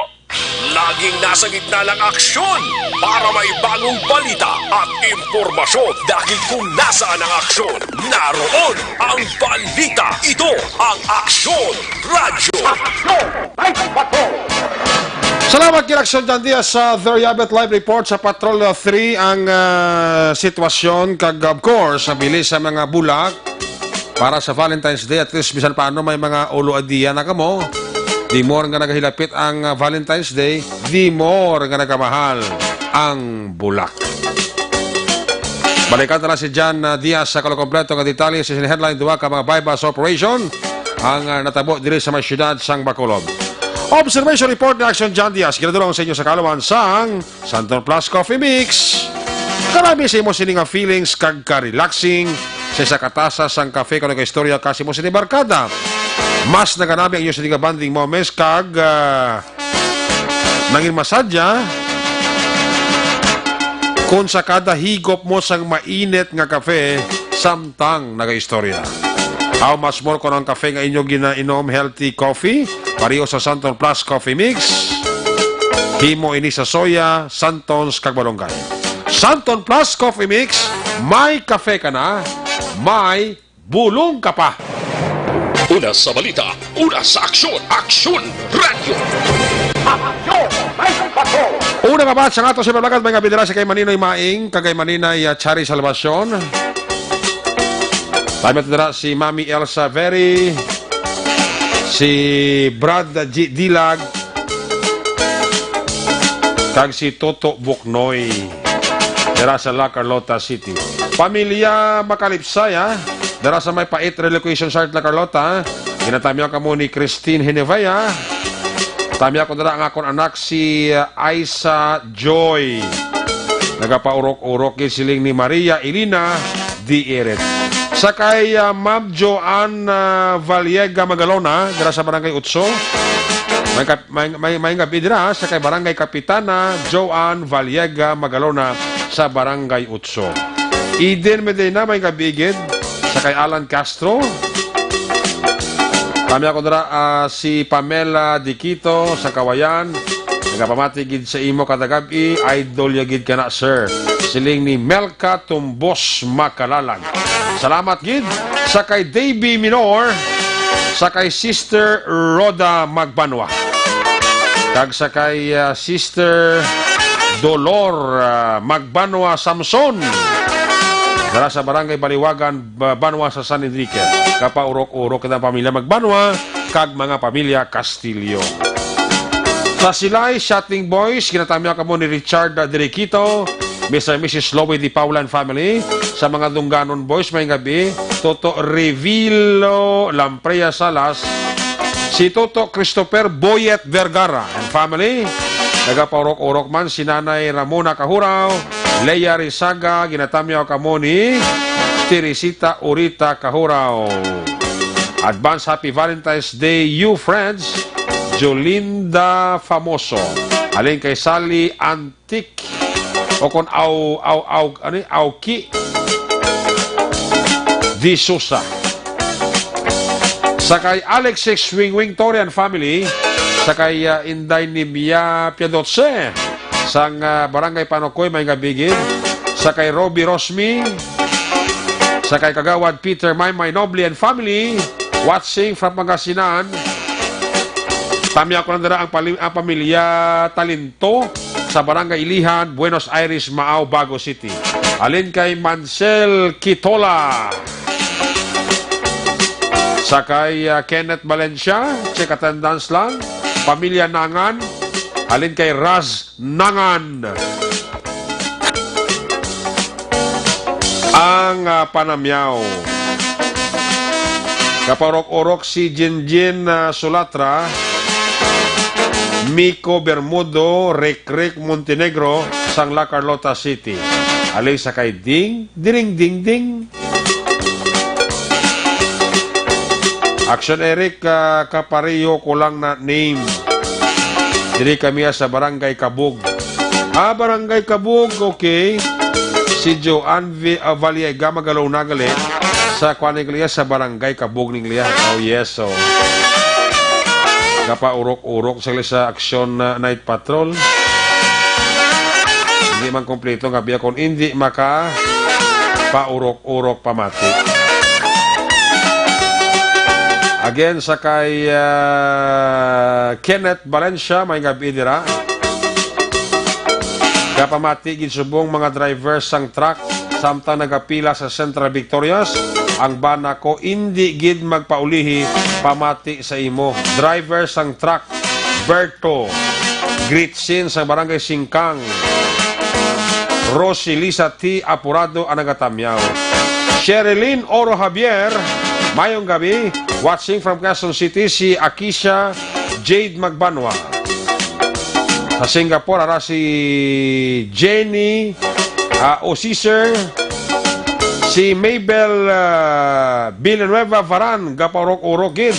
Laging nasa gitna ng aksyon para may bagong balita at impormasyon, dahil kung nasaan ang aksyon, naroon ang balita. Ito ang Aksyon Radyo. Salamat kay Action John Diaz sa Theriabet Live Report sa Patrol three ang, ah, sitwasyon kag, of course, ang bili sa mga bulak para sa Valentine's Day. At least, bisan paano, may mga ulo idea na kamo. The more nga nagahilapit ang, ah, Valentine's Day, the more nga nagamahal ang bulak. Balikan na lang si John, ah, Diaz sa kalakompleto nga detalye sa sini headline, duha ka mga buy-bust operation ang, ah, natabo diri sa may siyudad sang Bacolod. Observation report ni Action John Diaz, ginadulong sa inyo sa kaalaman sang Santon Plus Coffee Mix. Karami sa imo sini nga feelings kag ka-relaxing sa isa ka tasa sang kafe, kung nagaistorya ka sa imo sini barkada. Mas naganami ang inyo sini nga bonding moments kag, ah, nangin masadya kung sa kada higop mo sang mainit nga kafe, samtang nagaistorya. Aw mas more kon ang kafe nga inyo ginainom healthy coffee, pareho sa Santon Plus Coffee Mix. Himo ini sa soya, Santons, kag malunggay. Santon Plus Coffee Mix, may kafe ka na, may bulong ka pa. Una sa balita, una sa aksyon, Aksyon Radyo. Aksyon! May Patrol! Una nga batch sa ato sa Ibalagad, may nga bidra si kay Maninoy Maing, kag kay Maninay, ah, Chari Salvacion. Tayo dira si Mami Elsa Veri, si Brad G Dilag, kag si Toto Buknoy. Dira sa La Carlota City. Pamilya Makalipsay, ha? Dira sa may Pait Relocation Site, La Carlota, ha? Ginatamyaw kamo ni Christine Hinevaya. Tamyaw ko dira ang akon anak si, uh, Aisa Joy. Nagapaurok-urok gid siling ni Maria Elena Dieret. Sa kay, uh, Ma'am Joanne, uh, Valiega Magalona, dira sa Barangay Utso. May, kap- may, may, may gabi dira, ha? Sa kay Barangay Kapitana Joanne Valiega Magalona sa Barangay Utso. Eden Medina, may gabi gid. Sa kay Alan Castro. Kami ako dira, ah, si Pamela Diquito sa Kawayan. Nagapamati gid sa imo kada gab-i, idol ya gid kana, sir. Siling ni Melka Tumbos Makalalag. Salamat gid sa kay Davey Minor, sa kay Sister Rhoda Magbanwa, kag sa kay, ah, Sister Dolor, ah, Magbanwa Samson. Dara sa Barangay Baliwagan, Ba-, Banwa sa San Enrique. Kapaurok-urok kita, pamilya Magbanwa kag mga pamilya Castillo. Sa Silay, Shouting Boys, ginatamyaw kamo ni Richard Diriquito, Mister and Missus Lowy Di Paula and family. Sa mga Dungganon Boys, may gabi, Toto Revilo Lamprea Salas, si Toto Christopher Boyet Vergara and family. Nagapaurok-urok man si Nanay Ramona Kahuraw, Lea Rizaga, ginatamyaw kamo ni Teresita Urita Kahuraw. Advance Happy Valentine's Day, you friends. Jolinda Famoso. Halin kay Sally Antique. O kon aw, aw, aw, ano yun? Awki Di Sousa. Sa kay Alexis Wingwing Torian family. Sa kay, ah, Inday Nimia Piadoce. Sang, ah, Barangay Panukoy, may gabi gid. Sa kay Robbie Rosmi. Sa kay Kagawad Peter Maymay Noble and family. Watching from Pangasinan. Tamyaw ko lang dira ang pali-, ang pamilya Talinto sa Barangay Ilihan, Buenos Aires, Maao, Bago City. Halin kay Mansel Quitola. Sa kay, ah, Kenneth Valencia, check attendance lang. Pamilya Nangan, halin kay Raz Nangan. Ang, ah, panamyaw. Kapaurok-urok si Jinjin, ah, Sulatra, Miko Bermudo, Rikrik Montenegro, sang La Carlota City. Halin sa kay Ding, Diring, Ding, Ding. Action Eric, ah, kapareho ko lang na name. Diri kami sa Barangay Kabug. Ah, Barangay Kabug, okay. Si Joanne Vi-, ah, Valiega, Magalona gali. Sa kuan ni Glia, sa Barangay Kabug ni Glia. Oh, yes, so. Kapaurok-urok sa, sa Action, ah, Night Patrol. Hindi man kompleto nga biya kung hindi maka paurok-urok pamati. Again, sa kay, ah, Kenneth Valencia, may gabi dira. Kapamati gid subong mga driver sang truck, samtang nagapila sa Central Victorias, ang bana ko indi gid magpaulihi, pamati sa imo. Driver sang truck, Berto Gritzin sa Barangay Singkang. Rosilisa T Apurado ang nagatamyaw. Sherilyn Oro Javier, mayong gabi. Watching from Quezon City, si Akisha Jade Magbanwa. Sa Singapore, ara si Jenny, ah, Osisir, si Mabel, ah, Villanueva Varan, gapaurok-urok gid.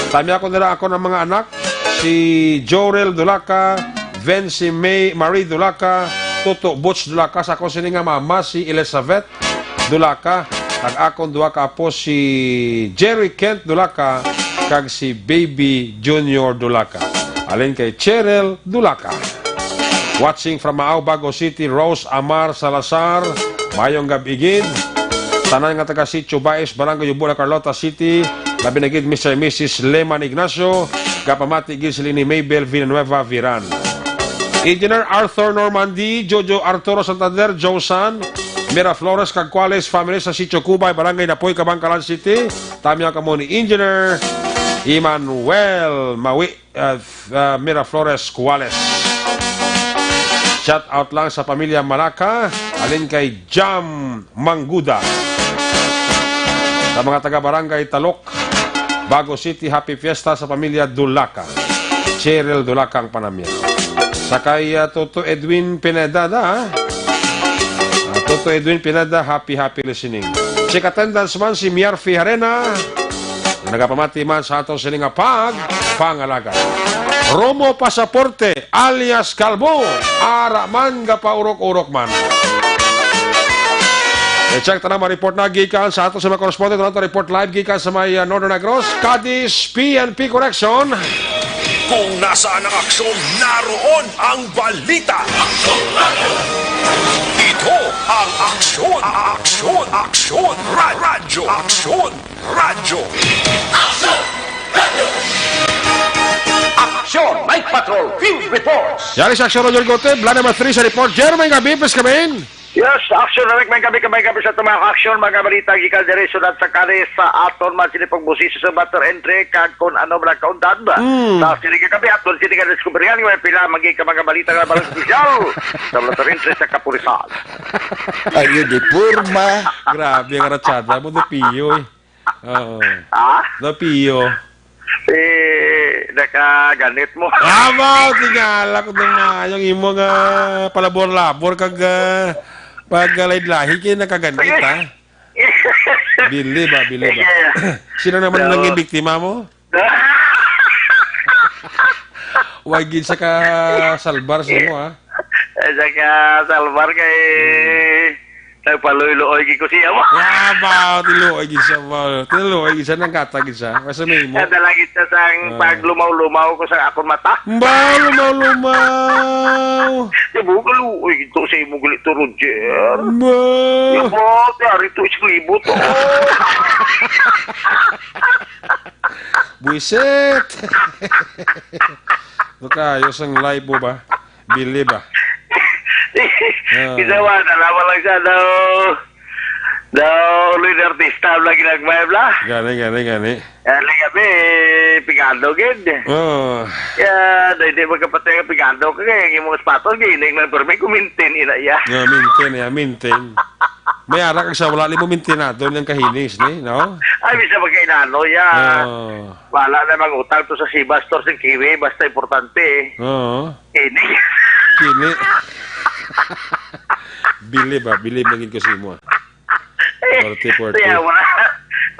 Tami ako nila ako ng mga anak, si Jorel Dulaca, Vency May, Marie Dulaca, Toto Butch Dulaca, sa ako sini nga mama, si Elizabeth Dulaca, kag akon duha ka apo, si Jerry Kent Dulaca, kag si Baby Junior Dulaca. Alin kay Cheryl Dulaca. Watching from Maao, Bago City, Rose Amar Salazar. Mayong gab-i gid. Tanan nga taga Sitio Bais, Barangay Yubo, La Carlota City. Labi na gid Mister and Missus Leman Ignacio. Gapamati gid sila ni Mabel Villanueva Viran. Engineer Arthur Normandy, Jojo Arturo Santander, Josan, Mira Flores, kag Cuales family sa Sitio Cubay, Barangay Napoy, Kabankalan City. Tami ako kamo ni Engineer Emmanuel Mawi, uh, uh, Miraflores Cuales. Shout out lang sa pamilya Malaka, alin kay Jam Mangguda. Sa mga taga Barangay Talok, Bago City, happy fiesta sa pamilya Dulaca. Cheryl Dulaca ang panamyan. Sa kay, uh, Toto Edwin Pineda, da, ah. Uh, Toto Edwin Pineda, happy, happy listening. Check attendance man si Miarfi Harena. Nagapamati man sa ato sini nga pag pangalaga. Romo Pasaporte alias Kalbo, ara man gapaurok-urok man. I-check ta na, ma-report na gikan sa ato sa mga correspondent, ato report live gikan sa may, uh, Northern Negros, Cadiz P N P Correction. Kung nasaan ang aksyon, naroon ang balita. Ito ang aksyon, aksyon, aksyon, ra- radyo, aksyon, radyo. Aksyon! Night Patrol Field Reports! Yari sa Aksyon, Roger Gote, Bla number three sa report. Jeremy Gabipes kami. Yes, aksyon na may kami, kami sa tumang aksyon, mga balita gikan diri sa Sudat sa Kalis, sa aton man sini pagbusisi sa Batter Entry, kag kung ano man ang kaundan. Mm. Sa sini ka kami, aton sini ka diskubrihan, may pila, magi ka mga balita nga balang opisyal sa Batter Entry sa kapulisan. Ayo di porma. Grabe ang ratsada mo, Dapiyo, eh. Oo. Ha? Dapiyo. Eh, nakaganit mo. Aba, tingala ko na nga yung imo nga palabor-labor kag, ah, pag, ah, lahi-lahi kay nakaganit, ha? Bili ba, bili ba? Sige. Sino naman So, naging biktima mo? Wa gid sa ka salbar sa imo, ha? Sa ka salbar kay nagpaluoy-luoy gid ko siya mo. Wow, tiluoy gid siya, wow. Tiluoy gid siya, nagkatag gid siya. Basta may imo. Kada lagi siya sang Ah. paglumaw-lumaw ko sa akong mata. Ba, lumaw-lumaw. Di ba, kaluoy gid to sa imo gali to, Roger? Ba. Di ba, yari to, isang libo to. Buisit! Baka ayos ang live mo ba? Bili ba? Ah. Isa ba, nalaman lang siya daw. Daw, uloy na artista, bla, ginagmay, bla. Gani, gani, gani. Gani, gabi, pigado, gid. Oh. Ya, daw, hindi magkapatay ang pigado ka, kaya yung mga sapatos, gining lang, pero may kumintin, ina, ya. Yeah, maintain, yeah, maintain. May ara kag sa wala ni mo mintinado niyang kahinis ni, no? Ay, bisa magkainano, ya. Oh. Wala na mang utang to sa Sibas Store, sa Kiwi, basta importante, eh. Oo. Ini. Kini. Bilib, ah. Bilib na gid ko sa imo, ah. Forty, forty. Kaya wala.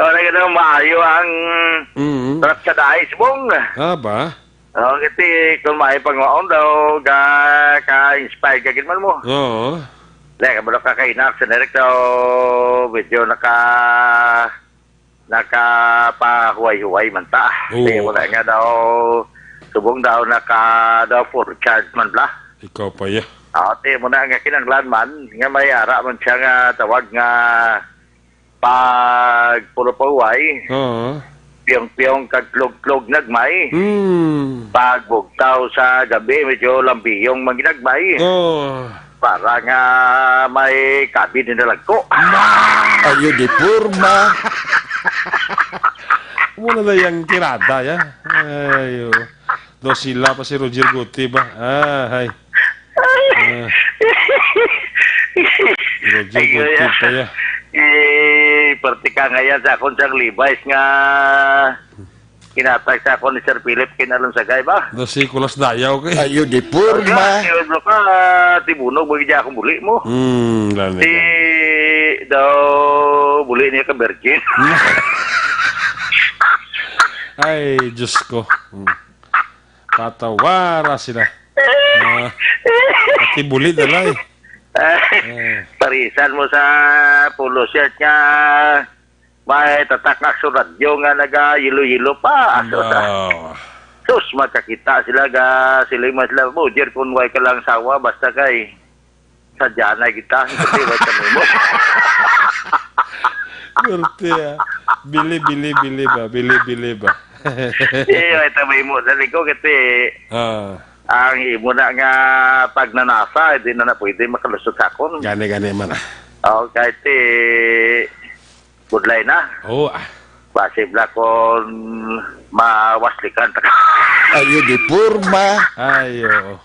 Wala ka na maayo ang Mm. trap sa dais, bong. Ah, ba? Oh, kasi kung may panguhaon daw, ga, ka-inspire ka gid man mo. Oo. Dahil ka ba ka kainak sa direct daw, medyo naka, nakapahuway-huway man ta. Oo. Kaya wala nga daw, subong daw naka, daw full charge man bla. Ikaw pa, ya. Ah, ti mo na nga kinanglan man, nga may ara man siya nga tawag nga pag puro pahuway, Oo. piyong-piyong kag klog-klog nagmay. Hmm. Pag bugtaw sa gabi, medyo lambiyong manginagmay. Oo. Para nga may kabin na lagko. Ayo di porma. Muna na yung tirada, ya. Ayo. Do sila pa si Roger Guti ba? Ah, hay. Ah. Roger Ay, Guti kaya, pa, ya. Eh, parte ka nga yan sa akon sang Levi's nga kinatag sa akon ni Sir Philip Kinalonsagay ba? Do si Kulas Dayaw kay. Ayo di porma. Kaya ano ka, tibunog, bagi dyan akong buli mo. Hmm, lalo Si, na. daw, buli niya ka virgin. Ay, Diyos ko. Hmm. Tatawara sila. Ah, pati buli, dalay. Eh. Parisan mo sa polo shirt nga may tatak nga sa radyo nga naga-yelo-yelo pa. Asa ta? Wow. Sus, makakita sila ga, sila man sila, Roger, kung way ka lang sawa, basta kay sadya na kita, hindi way ka nimo. Swerte, ah. Bili, bili, bili ba? Bili, bili ba? Iyo, ito may mo sa liko, kasi Ah, ang imo na nga pagnanasa, hindi na na pwede makalusot sa akon. Gani, gani man, ah. Okay, ti, budlay na. Oo, ah. Basi bala kung mawaslikan ta ka. Ayo di porma. Ayo.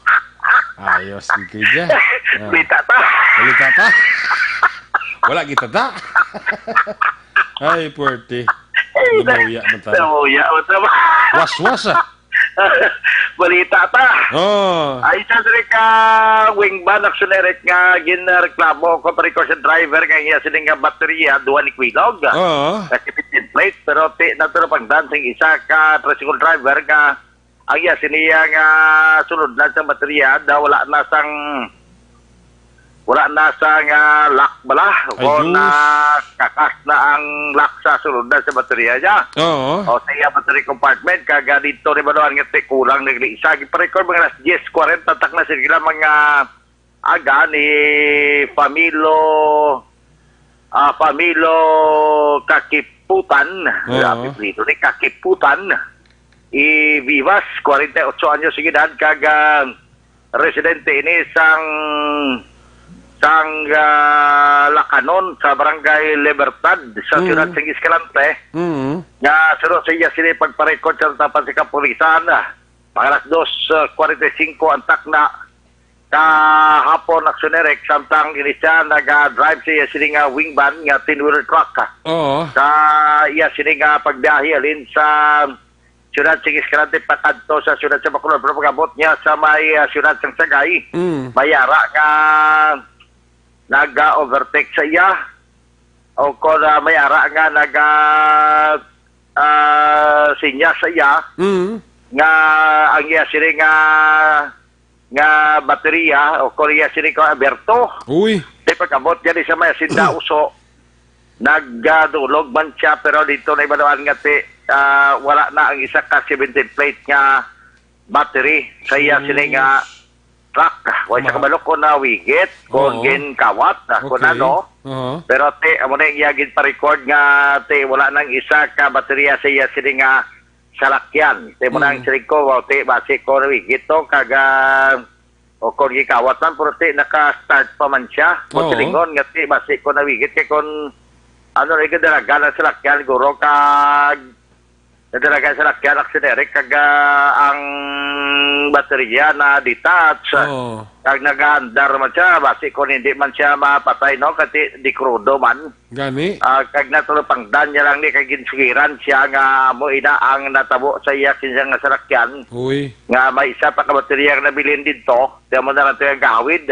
Ayos, di kaya. Ah. Bita ta. Balita ta? Wala kita ta? Ay, puwerte. Namuya man tayo. Namuya, what's up? Waswas, ah. Balita ta. Oh. Ay, isa diri ka wing van, Action Eric, nga ginreklamo ko pa sa driver nga iya sini nga baterya, duha ni Quilog. Oo. Kasi fifteen plate, pero ti, natulog ang dancing isa ka tricycle driver nga ang iya sini nga sulod na sa baterya, da wala na sang wala na sang lock bala. Ay, O Diyos. na kakas na ang lock sa sulod na sa baterya niya. Oo. O sa iya battery compartment, kaga dito ni Banuan nga ti kulang nagli isa. Giparecord mga alas diyes kwarenta tak na sila mga aga ni Familo, ah, Familo Kakiputan. Oo. Grabe, Prito, ni Kakiputan. I Vivas, kwarenta y otso anyos ang edad, kag ah, residente ini sang sang ah, Lakanon sa Barangay Libertad sa Mm. siyudad sang Escalante, Mm. nga suno sa iya sini pagparecord sa tapan sa kapulisan. Mga alas dos kwarenta y singko ang takna kahapon, Action Eric, samtang ini siya nag-drive sa iya sini nga wing van nga ten-wheeler truck. Oo. Sa iya sini nga pagbiyahe halin sa siyudad sa Escalante pakadto sa siyudad sa Bacolod, pero pag-abot niya sa may ah, siyudad sang Sagay, Mm. may ara nga nag-overtake sa iya o kon ah, may ara nga nag ah, ah, sinyas sa iya Mm. nga ang iya sini nga nga baterya o kon iya sini ka aberto. Uy. Di pag-abot gani sa may Hacienda Uso, nagdulog man siya, pero dito na ibaluan nga ti, ah, wala na ang isa ka seventeen plate nga battery sa iya Sus. sini nga truck. Wa siya Ma- kabalo kung nawigit, kung Oo. ginkawat, ah, kung Okay. ano. Oo. Pero ti, amo na iya ginpa-record nga ti, wala nang isa ka baterya sa iya sini nga salakyan. Ti, mo na ang Mm. siling ko, wow, ti, basi ko nawigit to, kaga, o kung gikawat man, pero ti, naka-start pa man siya. Mo Oo. silingon nga ti, basi ko nawigit, kay kung ano na yung kadalagan ang salakyan, guro, kag nadalagan sa salakyan, Action Eric, kag ah, ang baterya na detach. Oo. Kag nagaandar man siya, basi kung hindi man siya mapatay, no? Kasi di krudo man. Gani. Ah, kag natulupangdan niya lang ni kay ginsugiran siya nga amo ina ang natabo sa iya kinsa nga salakyan Uy. nga may isa pa ka baterya nga nabilin didto, di mo na lang to yung gawid.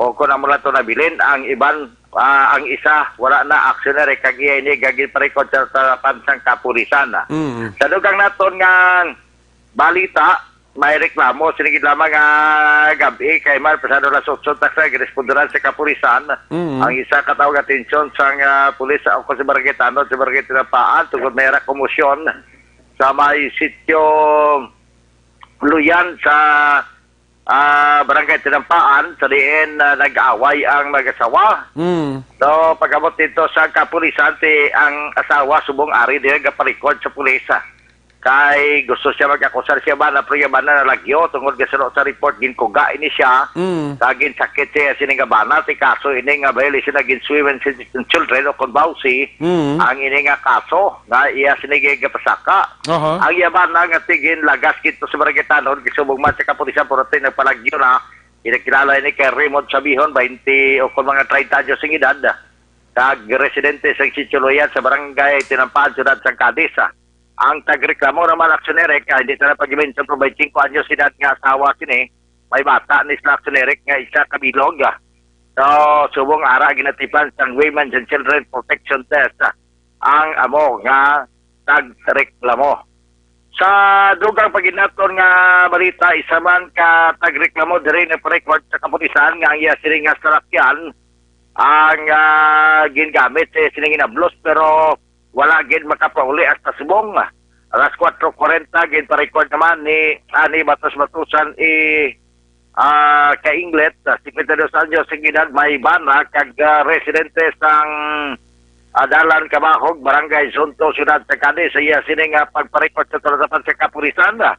O kung amo lang to nabilin, ang iban, ah, ang isa, wala na, Action Eric, kag iya ini gaginparecord sa talapan sang kapulisan. Mm. Sa dugang naton nga balita, may reklamo sini gid lamang nga gabi kay man pasado alas otso ta sa girespondoran sa kapulisan. Mm. Ang isa ka tawo nga atensyon sang ah, pulis sa ako sa Barangay Tanod, sa Barangay Tinapaan, tungod may ra komosyon sa may sitio Luyan sa ah, Barangay Tinampaan, sa diin ah, nag-away ang mag-asawa. Mm. So, pag-abot dito sa kapulisan, si ang asawa subong ari din gapalikod sa pulis. Kay gusto siya mag-akusar siya ba na, pero iya ba na nalagyo tungod nga suno sa report ginkuga ini siya. Mm. Sa ginsakit siya sini nga bana, ti kaso ini nga violation against women and children o kon VAWC, Mm. ang ini nga kaso nga iya sini gapasaka. Aha. Ang iya bana nga ti ginlagas kito sa Barangay Tanod, gisubong man sa kapulisan, pero ti nagpalagyo na. Kinakilala ini kay Raymond Sabihon, twenty o kon mga treinta anyos ang edad. Kag residente sa Sitio Luyan sa Barangay Tinampaan, Siyudad sang Cadiz. Ang tagreklamo naman, Action Eric, ah, hindi na pag-mention, pero twenty-five anyos edad nga asawa sini, may bata ni sila, Action Eric, nga isa ka bilog. So, subong ara ginatipan sang Women and Children Protection Desk, ah, ang amo nga tagreklamo. Sa dugang paginaton nga balita, isa man ka tagreklamo diri nagpa-record sa kapulisan nga ang iya sini nga salakyan ang, ah, gingamit sa sining inablos, pero wala gid makapauli hasta subong. Alas kuwatro kuwarenta, ginpa-record naman ni ani batos-batusan i ah, ka Inglet, ah, singkwenta y dos anyos ang edad, may bana kag, ah, residente sang, ah, Dalan Kabahog, Barangay Zonto, Siyudad sa Cadiz. Sa iya sini nga pagpa-record sa talatapan sa kapulisan, ah,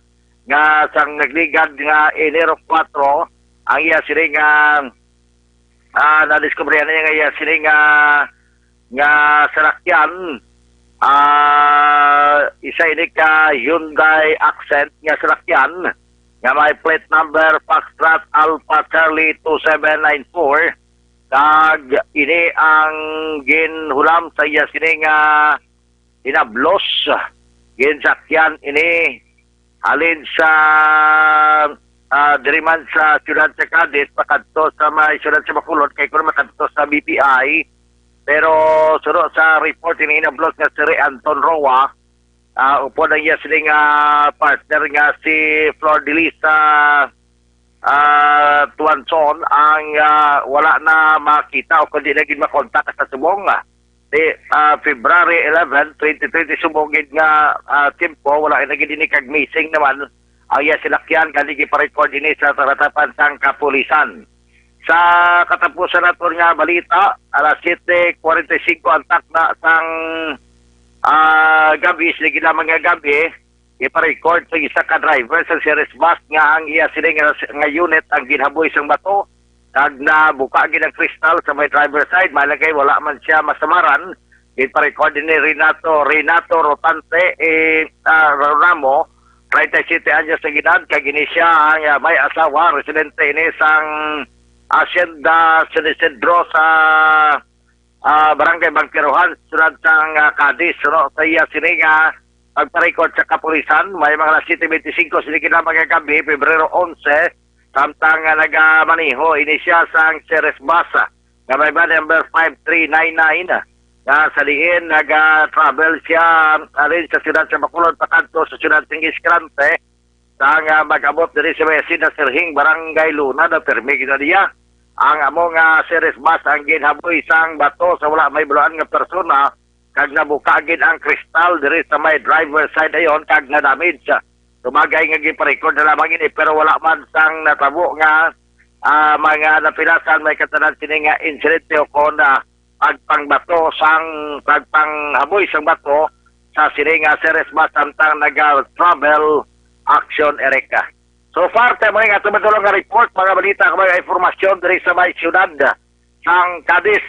nga sang nagligad nga Enero kuwatro, ang iya sini nga, ah, nadiskubrihan niya nga iya sini nga nga salakyan, ah, isa ini ka Hyundai Accent nga salakyan nga may plate number Foxtrot Alpha Charlie two seven nine four, kag ini ang ginhulam sa iya sini nga inablos. Ginsakyan ini halin sa, ah, diri man sa siyudad sa Cadiz, pakadto sa may siyudad sa Bacolod, kay kuno makadto sa B P I. Pero suno sa report, ini inablos nga si Ray Anton Roa, ah, upod ang iya sining, ah, partner nga si Flor Delisa, ah, Tuanson ang, ah, wala na makita o kundi na gid makontak sa subong. Di, ah, February eleven, twenty twenty, subong gid nga, ah, tiyempo, wala na gid ini kag missing naman ang iya sinakyan, gani gipa-record ini sa talatapan sang kapulisan. Sa katapusan naton nga balita, alas siyete kuwarenta y singko ang takna sang, ah, gabi, sige lamang nga gabi, ipa-record sa isa ka driver sa Ceres Bus nga ang iya sini nga, nga unit ang ginhaboy sang bato, kag nabuka gid ang kristal sa may driver side. Malagay wala man siya masamaran. Ginpa-record ni Renato, Renato Rotante, eh, ah, Ramo, treinta y siete anyos ang edad, kag ini siya ang, ah, may asawa, residente ini sang Hacienda San Isidro sa, ah, Barangay Bangkerohan, siyudad sang, ah, Cadiz, no? Sa iya sini nga pagpa-record sa kapulisan, may mga alas siyete bente singko sini kinamang nga gabi, Pebrero onse, samtang, ah, nagamaneho ini siya sang Ceres Bus, ah, nga may van number five three nine nine, ah, nga sa diin naga-travel siya, ah, halin sa siyudad sa Bacolod pakadto sa siyudad sang Escalante. Sang, ah, mag-abot diri sa may Hacienda Sirhing, Barangay Luna, na pirmi gid na niya ang amo nga Ceres Bus ang ginhaboy sang bato sa wala mahibaluan nga persona, kag nabuka gid ang kristal diri sa may driver side ayon kag na-damage. Sumagay nga gipa-record na lamang ini, pero wala man sang natabo nga, ah, mga napilasan may katanan sini nga insidente o kon, ah, pagpangbato sang, pagpanghaboy sang bato sa sini nga Ceres Bus samtang naga-travel, Action Erica. So far, tayo mga nga tumatulong nga report, mga balita, mga impormasyon diri sa may siyudad sang Cadiz.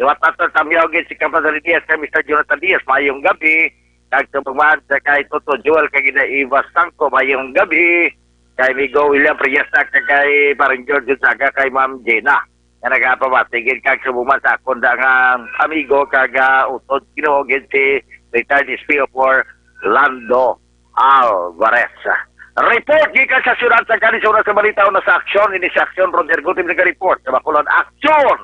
Liwat nato, tamyaw gid si Commander Diaz kay Mister Jonathan Diaz. Mayong gabi. Kag subong man sa kay Toto Joel kag Ina Eva Sangco, mayong gabi. Kay Migo William Priesta kag kay Parang George Gonzaga kay Ma'am Gina. Nga nagapamati gid kag subong man sa akon da nga amigo kag, ah, utod Ginoo gid si retired S P O four Lando Alvarez. Report gikan sa siyudad sa Cadiz, una sa balita, una sa aksyon. Ini sa aksyon, Roger Gutim nag-report sa Bacolod Aksyon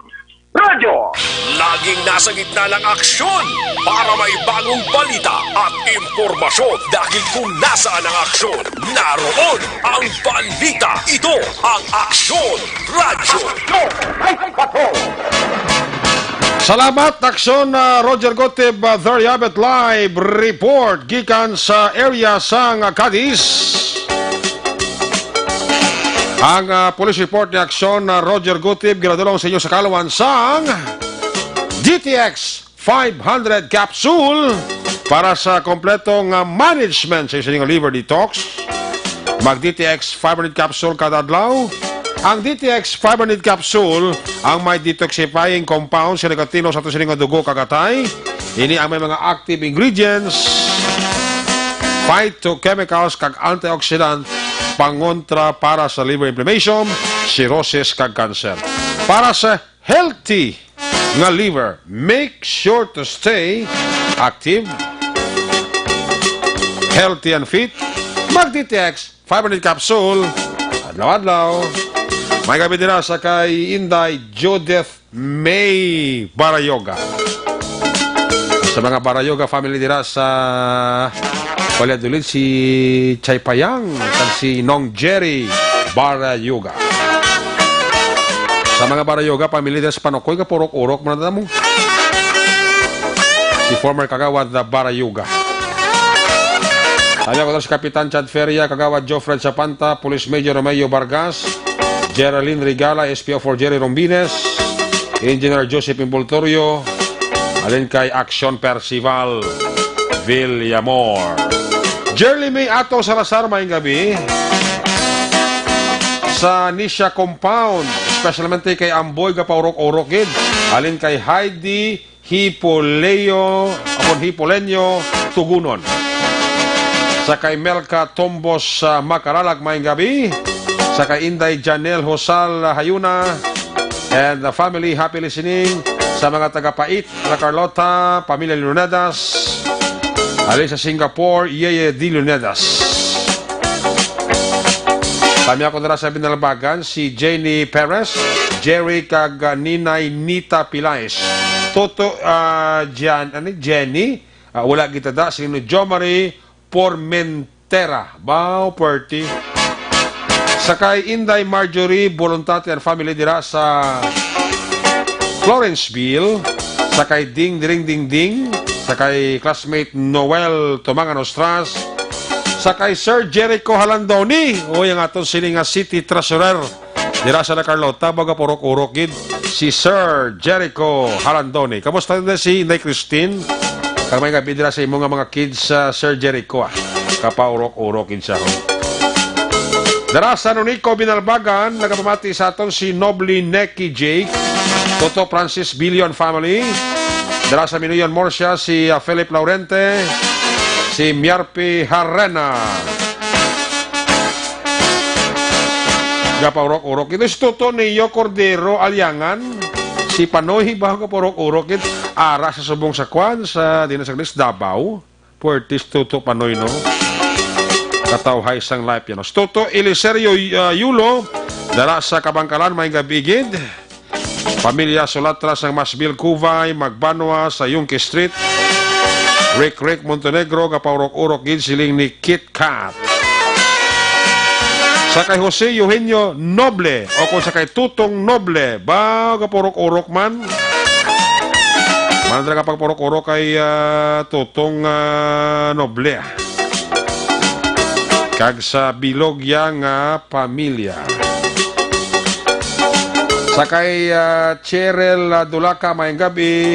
Radyo. Laging nasa gitna ng aksyon para may bagong balita at impormasyon. Dahil kung nasaan ang aksyon, naroon ang balita. Ito ang Aksyon Radyo. Salamat, Aksyon, ah, Roger Gotib, ah, Theriabet Live Report gikan sa area sang, ah, Cadiz. Ang, ah, police report ni Aksyon, ah, Roger Gotib, ginadulong sa inyo sa kaluan sang D T X five hundred capsule para sa kompleto nga management sa inyong liver detox. Mag D T X five hundred capsule kada adlaw. Ang D T X five hundred capsule ang may detoxifying compounds nga nagatinos sa ato sini nga dugo kag atay. Ini ang may mga active ingredients, phytochemicals kag antioxidant pangontra para sa liver inflammation, cirrhosis kag cancer. Para sa healthy nga liver, make sure to stay active, healthy and fit. Mag D T X five hundred capsule adlaw-adlaw. May gabi dira sa kay Inday Judith May Barayoga. Sa mga Barayoga family dira sa Valladolid, si Chay Payang, kag si Nong Jerry Barayuga. Sa mga Barayuga, pamilya dira sa Panukoy, kapaurok-urok man na mo. Si former Kagawad na Barayuga. Kami ako si Kapitan Chad Feria, Kagawad Joffred Sapanta, Police Major Romeo Vargas, Geraldine Regala, S P O for Jerry Rombines, Engineer Joseph Impultorio, alin kay Action Percival Villamor. Jerly May Ato Salazar, maayong gabi. Sa Nisha Compound, especialmente kay Amboy, gapaurok-urok gid. Alin kay Heidi Hipoleo, akon Hipolenyo, Tugunon. Sa kay Melka Tombos sa Makalalag, maayong gabi. Sa kay Inday Janelle Hosal Hayuna and the family, happy listening. Sa mga taga Pait, La Carlota, pamilya Leonidas. Ali sa Singapore, Yeye de Leonidas. Kami ako dira sa Binalbagan, si Jenny Perez, Jerry kag, ah, Ninay Nita Pilais. Toto, ah, Jan-, ano, Jenny, ah, wala kita da, si Jomari Pormentera. Bao, Perti. Sa kay Inday Marjorie Bolontati and family dira sa Florenceville. Sa kay Ding Diring Ding Ding. Sa kay classmate Noel Tumangan Ostras. Sa kay Sir Jericho Halandoni. Uy, ang aton sini nga city treasurer. Dira sa La Carlota, baga purok-urok gid si Sir Jericho Halandoni. Kamusta na si Inday Christine? Kag maayong gabi dira sa imo nga mga kids, sa Sir Jericho, ah. Kapaurok-urok gid siya, ho. Dira sa Nonico, Binalbagan, nagapamati sa aton si Noble Neki Jake, Toto Francis Billion family. Dira sa Minuyan, Murcia, si, ah, Philip Laurente, si Miarpi Harena. Gapaurok-urok. Ito si Toto Neo Cordero Aliangan. Si Panoy ba gapaurok-urok? It ara sa subong sa kwan, sa dinas sa Davao. Puertis Toto Panoy, no? Katawhay sang life yan. Si Toto Eliserio, uh, Yulo, dara sa Kabangkalan, maayong gabi gid. Pamilya Sulatra sang Masbil Cuvay, Magbanwa sa Yungque Street. Rick Rick Montenegro, gapaurok-urok gid siling ni Kit Kat. Sa kay Jose Eugenio Noble, o kung sa kay Tutong Noble, ba, gapaurok-urok man. Man talaga pagpaurok-urok kay, ah, Tutong, ah, Noble. Kag sa bilog ya nga pamilya. Sa kay, ah, Cheryl, ah, Dulaca, maayong gabi.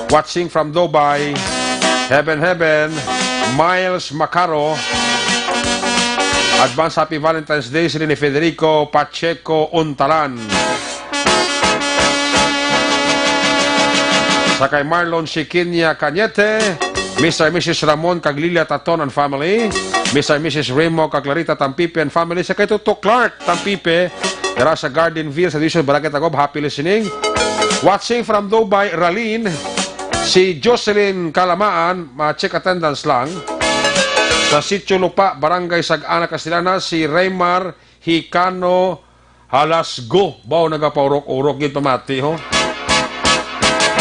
Watching from Dubai. Heaven, heaven. Miles Macaro. Advance happy Valentine's Day, sila ni Federico Pacheco Untalan. Sa kay Marlon Sikinya Cañete, Mister and Missus Ramon kag Lilia Taton and family, Mister and Missus Remo kag Clarita Tampipe and family, sa kay Toto Clark Tampipe, dira sa Garden View, sa Division, Barangay Tagob, happy listening. Watching from Dubai, Ralin, si Jocelyn Kalamaan, ma-check attendance lang. Sa Sitio Lupa, Barangay Sag-ana, Castellana, si Raymar Hikano Halasgo, baw nagapaurok-urok gid pamati, ho.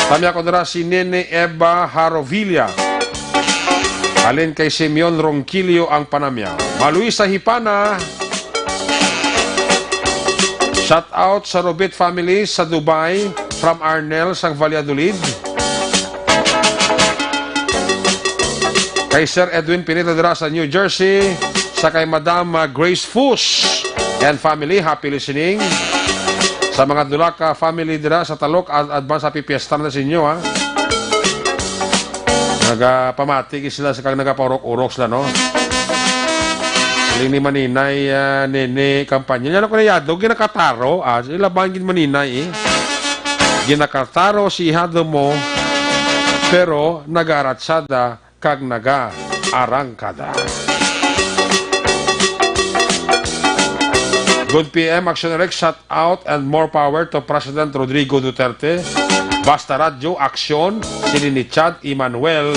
Kami ako dira si Nene Eva Harovilla. Halin kay Simeon Ronquillo ang panamya. Ma Luisa Hipana. Shout out sa Robit family sa Dubai, from Arnel sang Valladolid. Kay Sir Edwin Pineda dira sa New Jersey, sa kay Madam, ah, Grace Fus and family, happy listening. Sa mga Dulaca family dira sa Talok, ad-, advance happy fiesta na sa inyo, ha. Nagapamati gid sila sa kag nagapaurok-urok sila, no? Siling ni Maninay, ah, Nene Campaña. Yan ako na yado, ginakataro. Ah, sila bang gid Maninay, eh? Ginakataro si ihado mo, pero nagaaratsada kag nagaarangkada. Good P M, Action Rex, shout out and more power to President Rodrigo Duterte. Basta Radyo, aksyon, sini ni Chad Emmanuel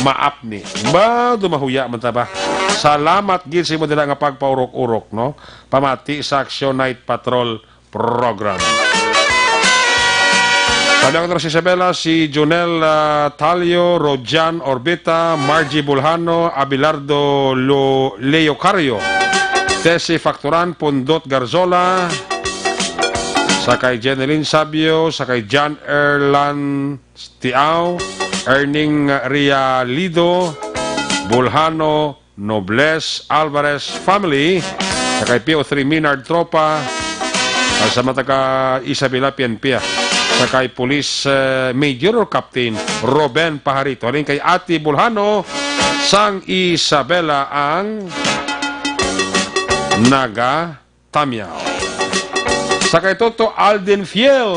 Maapni. Ba, dumahuya man ta ba? Salamat gid sa imo dira nga pagpaurok-urok, no? Pamati sa Action Night Patrol program. Sa Sabi ang Isabela, si Junel, ah, Talio, Rojan Orbita, Margie Bulhano, Abelardo Lo-, Leocario, Tessie Factoran, Pundot Garzola, sa kay Jeneline Sabio, sa kay John Erlan Tiaw, Erning Realido, Bulhano, Nobles Alvarez family, sa kay P O three Minard Tropa, at sa mga taga Isabela P N P, ah, sa kay Police, eh, Major or Captain Ruben Pajarito. Halin kay Ate Bulhano, sang Isabela ang naga Tamiao. Sa kay Toto Alden Fiel,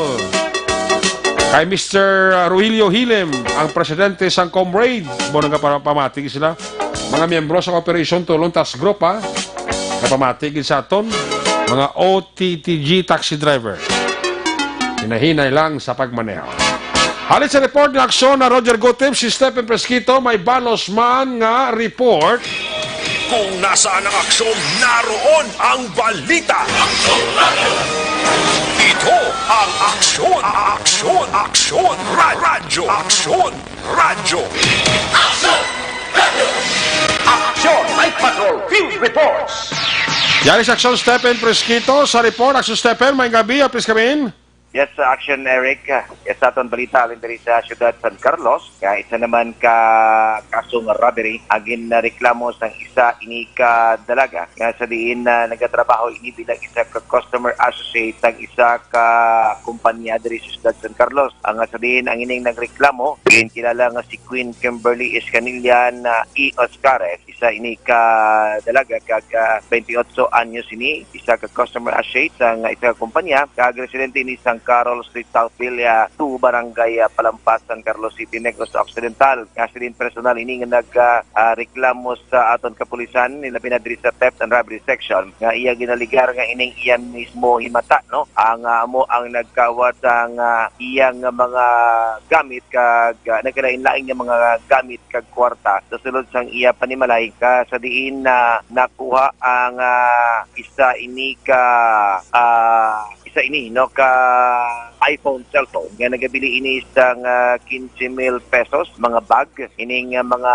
kay Mister Ruilio Hilim, ang presidente sang Comrade. Mo nga para pamati sila. Mga miyembro sa Operation Tulong Task Group, ha? Kapamati gid sa aton mga O T T G taxi driver. Hinahinay lang sa pagmaneho. Halin sa report nga aksyon na Roger Gutib, si Stephen Fresquito may balos man nga report. Kung nasaan ang aksyon, naroon ang balita. Ito ang Aksyon, Aksyon, Aksyon, Ra-, Radyo, Aksyon, Radyo. Aksyon, Night Patrol Field Reports. Yari sa Aksyon, Stephen Fresquito sa report. Aksyon, Stephen, may gabi, please come in. Yes, sa Action, Eric. Ah, yes, sa aton balita, halin diri sa siyudad San Carlos, nga isa naman ka kasong robbery ang ginreklamo sang isa ini ka dalaga nga sa diin na nagatrabaho ini bilang isa ka customer associate sang isa ka kumpanya diri sa siyudad San Carlos. Ang, ah, sa diin ang ining nagreklamo, ginkilala nga si Queen Kimberly Escanilla na i Oscares, isa ini ka dalaga kag, ah, twenty-eight anyos ini, isa ka customer associate sang isa ka kumpanya, kag residente ini sang Carol Street, Southville, ah, two, Barangay, ah, Palampas, San Carlos City, Negros Occidental. Nga siling personal ini nga nag, ah, ah, reklamo sa aton kapulisan, nilabi na diri sa Theft and Robbery Section, nga iya ginaligar nga ining iya mismo himata, no? Ang, ah, amo ang nagkawat sang, ah, iyang mga gamit kag, ah, nagkalain-lain nga mga gamit kag kwarta sa sulod sang iya panimalay, ka sa diin na nakuha ang, ah, isa ini ka, ah, isa ini, no, ka iPhone cellphone nga nagabili ini sang, ah, quince mil pesos, mga bag, ining, ah, mga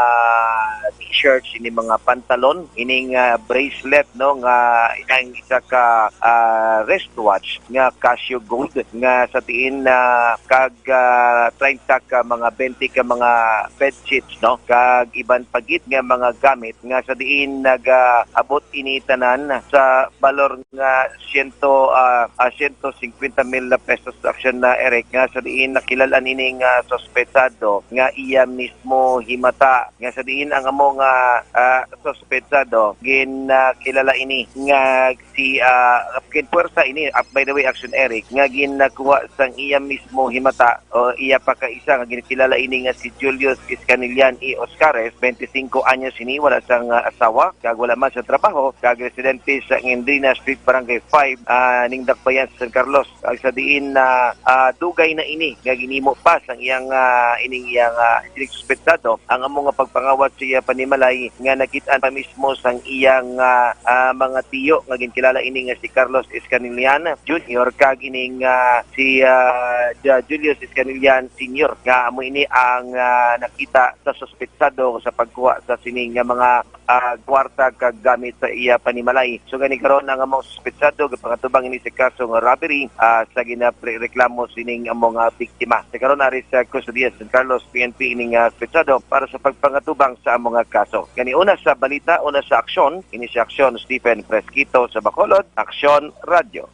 t-shirts, ini mga pantalon, ining, ah, bracelet, no, nga ang isa ka, ah, wristwatch nga Casio Gold nga sa diin na kag, ah, treinta ka mga, twenty ka mga bedsheets, no? Kag iban pa gid nga mga gamit nga sa diin nagaabot ini tanan sa balor nga siyento, ah, ah, siyento singkwenta mil na pesos sa aksyon na, Eric, nga sa diin nakilala ini nga suspetsado nga iya mismo himata, nga sa diin ang amo nga, ah, suspetsado ginakilala ini nga si, ah, ginpuwersa ini, ah, by the way, Action Eric, nga ginakuha sang iya mismo himata o iya pa ka isa nga ginkilala ini nga si Julius Iscanillan E. Oscares, twenty-cinco anyos ini, wala sang, ah, asawa, kag wala man sa trabaho, kag residente sa Ngendrina Street, Barangay five, ah, ning dakbayan sa San Carlos. Kag sa diin na, ah, dugay na ini nga ginhimo pa sang iyang, ah, ining iyang, ah, ining suspetsado ang amo nga pagpangawat sa iya panimalay nga nakit-an pa mismo sang iyang, ah, ah, mga tiyo nga ginkilala ini nga si Carlos Escanillan Junior kag ining, ah, si, ah, Ja-, Julius Escanillan Senior, nga amo ini ang, ah, nakita sa suspetsado sa pagkuha sa sini nga mga, ah, kwarta kag gamit sa iya panimalay. So gani karon ang among suspetsado gapangatubang ini sa kaso nga robbery, ah, sa ginareklamo sining among, ah, biktima. Sa karon ari sa kustodiya sa San Carlos P N P ining, ah, suspetsado para sa pagpangatubang sa among, ah, kaso. Gani una sa balita, una sa aksyon, ini sa aksyon Stephen Fresquito sa Bacolod, Aksyon Radyo.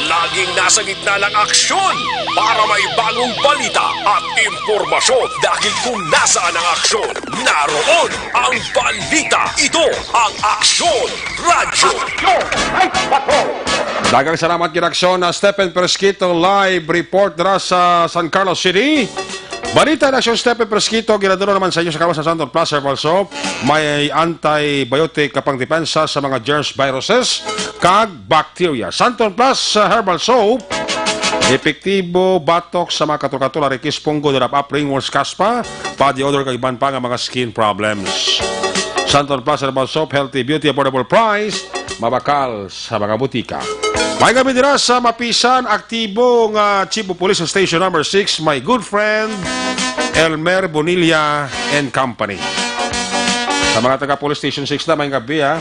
Laging nasa gitna ng aksyon para may bagong balita at impormasyon, dahil kung nasaan ang aksyon, naroon ang balita. Ito ang Aksyon Radyo. Daghang salamat gid, Aksyon, na Stephen Fresquito, live report dira sa San Carlos City. Balita na siya, Stephen Fresquito, ginadala naman sa inyo sa kalaman sa Santon Plus Herbal Soap. May antibiotic ka pang depensa sa mga germs, viruses, kag bacteria. Santon Plus, uh, Herbal Soap, epektibo batok sa mga katol-katol, arikis, punggo, dulap-ap, ringworms, kaspa, body odor, kag iban pa nga mga skin problems. Santon Plus Herbal Soap, healthy beauty, affordable price, mabakal sa mga butika. May gabi dira sa Mapisan, aktibo nga Chief of Police sa Station Number six, my good friend, Elmer Bonilla and Company. Sa mga taga Police Station six na, may gabi, ha.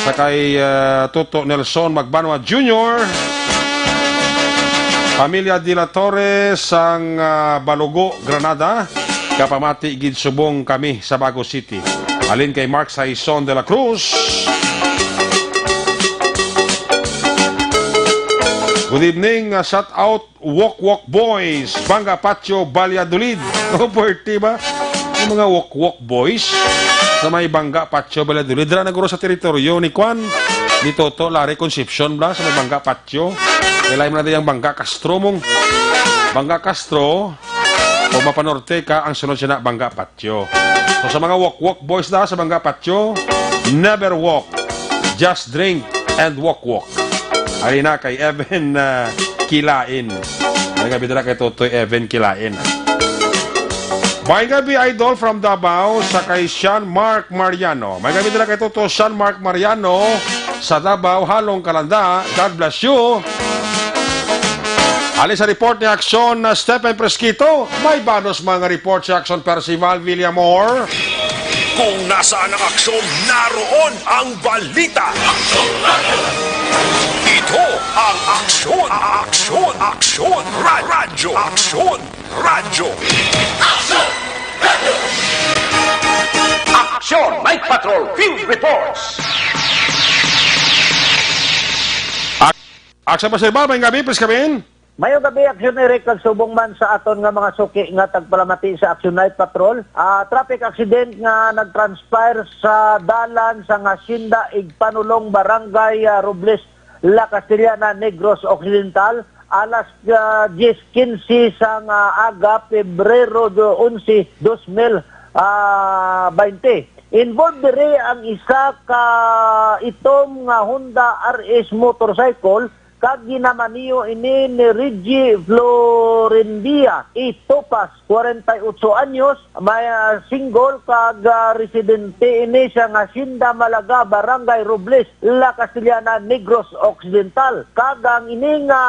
Sa kay, ah, Toto Nelson Magbanwa Junior, Pamilya de la Torre sang, ah, Balugo, Granada, kapamati gid subong kami sa Bago City. Alin kay Mark Saison de la Cruz. Good evening, uh, shout out Wok Wok Boys, Banga Patio, Valladolid. Oh, birthday ba? Yung mga Wok Wok Boys sa may Banga Patio, Valladolid. Dira na guro sa teritoryo ni Kwan, ni Toto Larry Concepcion bla, sa may Banga Patio. Ilay mo na diyang Banga Castro mong Banga Castro. O mapanorte ka, ang sunod siya na Banga Patio. So, sa mga walk-walk boys na sa Banga Patio, never walk. Just drink and walk-walk. Ari na kay Evan, ah, Kilain. May gabi dala kay Totoy Evan Kilain. May gabi, idol, from Davao, sa kay Sean Mark Mariano. May gabi dala kay Toto Sean Mark Mariano sa Davao, Halong Kalanda. God bless you. Ali sa report ni Aksyon na Stephen Presquito, may banos mga report si Aksyon Percival Villamor. Kung nasaan ang aksyon, naroon ang balita. Ito ang Aksyon, Aksyon, Aksyon, Ra-, Radyo, Aksyon, Radyo. Aksyon Night Patrol Field Reports. Aksyon Percival, may gabi, please come in. Mayong gabi, Aksyon Eric, kag subong man sa aton nga mga suki nga tagpalamati sa Aksyon Night Patrol. Ah, traffic accident nga nagtranspire sa dalan sa Hacienda Igpanulong, Barangay, ah, Robles, La Castellana, Negros Occidental, alas, ah, diyes quince sang, ah, aga, Pebrero do, onse, dos mil, ah, baynte. Involved diri ang isa ka itom nga Honda R S motorcycle kag ginamaniho ini ni Reggie Florendia E. Topas, kwarenta y otso anyos, may, ah, single kag, ah, residente ini sa Hacienda Malaga, Barangay Robles, La Castellana, Negros Occidental. Kag ang ini nga,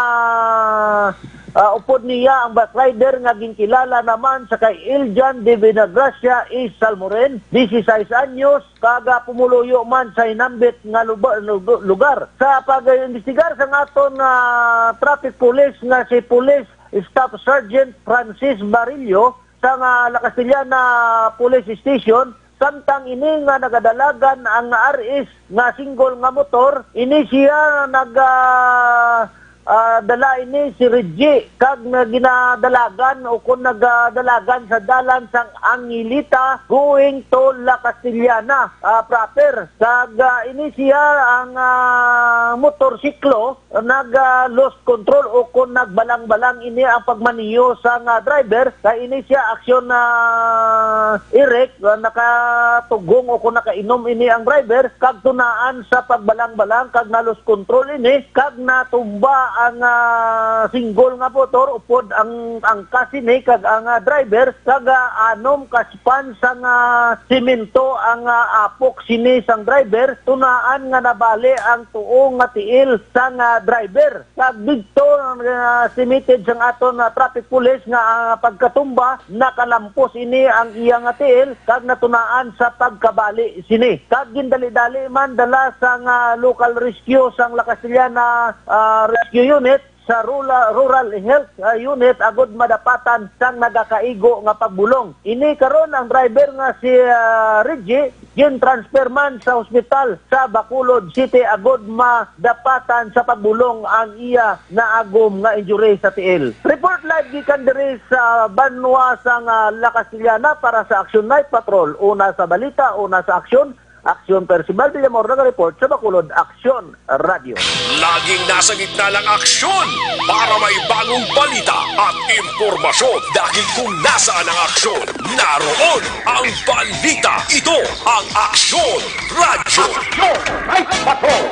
ah, upod niya ang bike rider nga ginkilala naman sa kay Iljan de Vinagracia E. Salmoren, dieciséis anyos, kag, ah, pumuluyo man sa hinambit nga luba-, lugar. Sa pag-imbestigar sang aton, ah, traffic police nga si Police Staff Sergeant Francis Barillo sa nga La Castellana Police Station, samtang ini nga nagadalagan ang R S nga single nga motor, ini siya nag, ah, ah, dala ini si Reggie, kag na ginadalagan o kung nagadalagan sa dalan sang Angelita going to La Castellana, ah, proper. Kag, ah, ini siya ang, ah, motorsiklo nag, ah, lost control o kung nagbalang-balang ini ang pagmaniho sang, ah, driver, kay ini siya aksyon na Eric, ah, nakatugong o kung nakainom ini ang driver, kag tunaan sa pagbalang-balang kag na-lost control ini, kag natumba ang, ah, single nga motor upod ang angkas ini, kag ang, ah, driver, kag, ah, anom ka span sang, ah, semento ang, ah, apok sini sang driver, tunaan nga nabali ang tuo nga tiil sang, ah, driver. Kag didto, ah, estimated sang aton, ah, traffic police nga, ah, pagkatumba, nakalampos ini ang iya nga tiil kag natunaan sa pagkabali sini. Kag gindali-dali man dala sang, ah, local rescue sang La Castellana, ah, Rescue Unit sa Rula-, Rural Health, ah, Unit agud madapatan sang nagakaigo nga pagbulong. Ini karon ang driver nga si, ah, Reggie, gin-transfer man sa hospital sa Bacolod City agud madapatan sa pagbulong ang iya naagom nga injury sa tiil. Report live gikan diri sa banwa sang, ah, La Castellana para sa Aksyon Night Patrol. Una sa balita, una sa aksyon, Aksyon Percival Villamor naga-report sa Bacolod Aksyon Radio. Laging nasa gitna ng aksyon para may bagong balita at impormasyon, dahil kung nasaan ang aksyon, naroon ang balita. Ito ang Aksyon Radyo. Aksyon Night Patrol.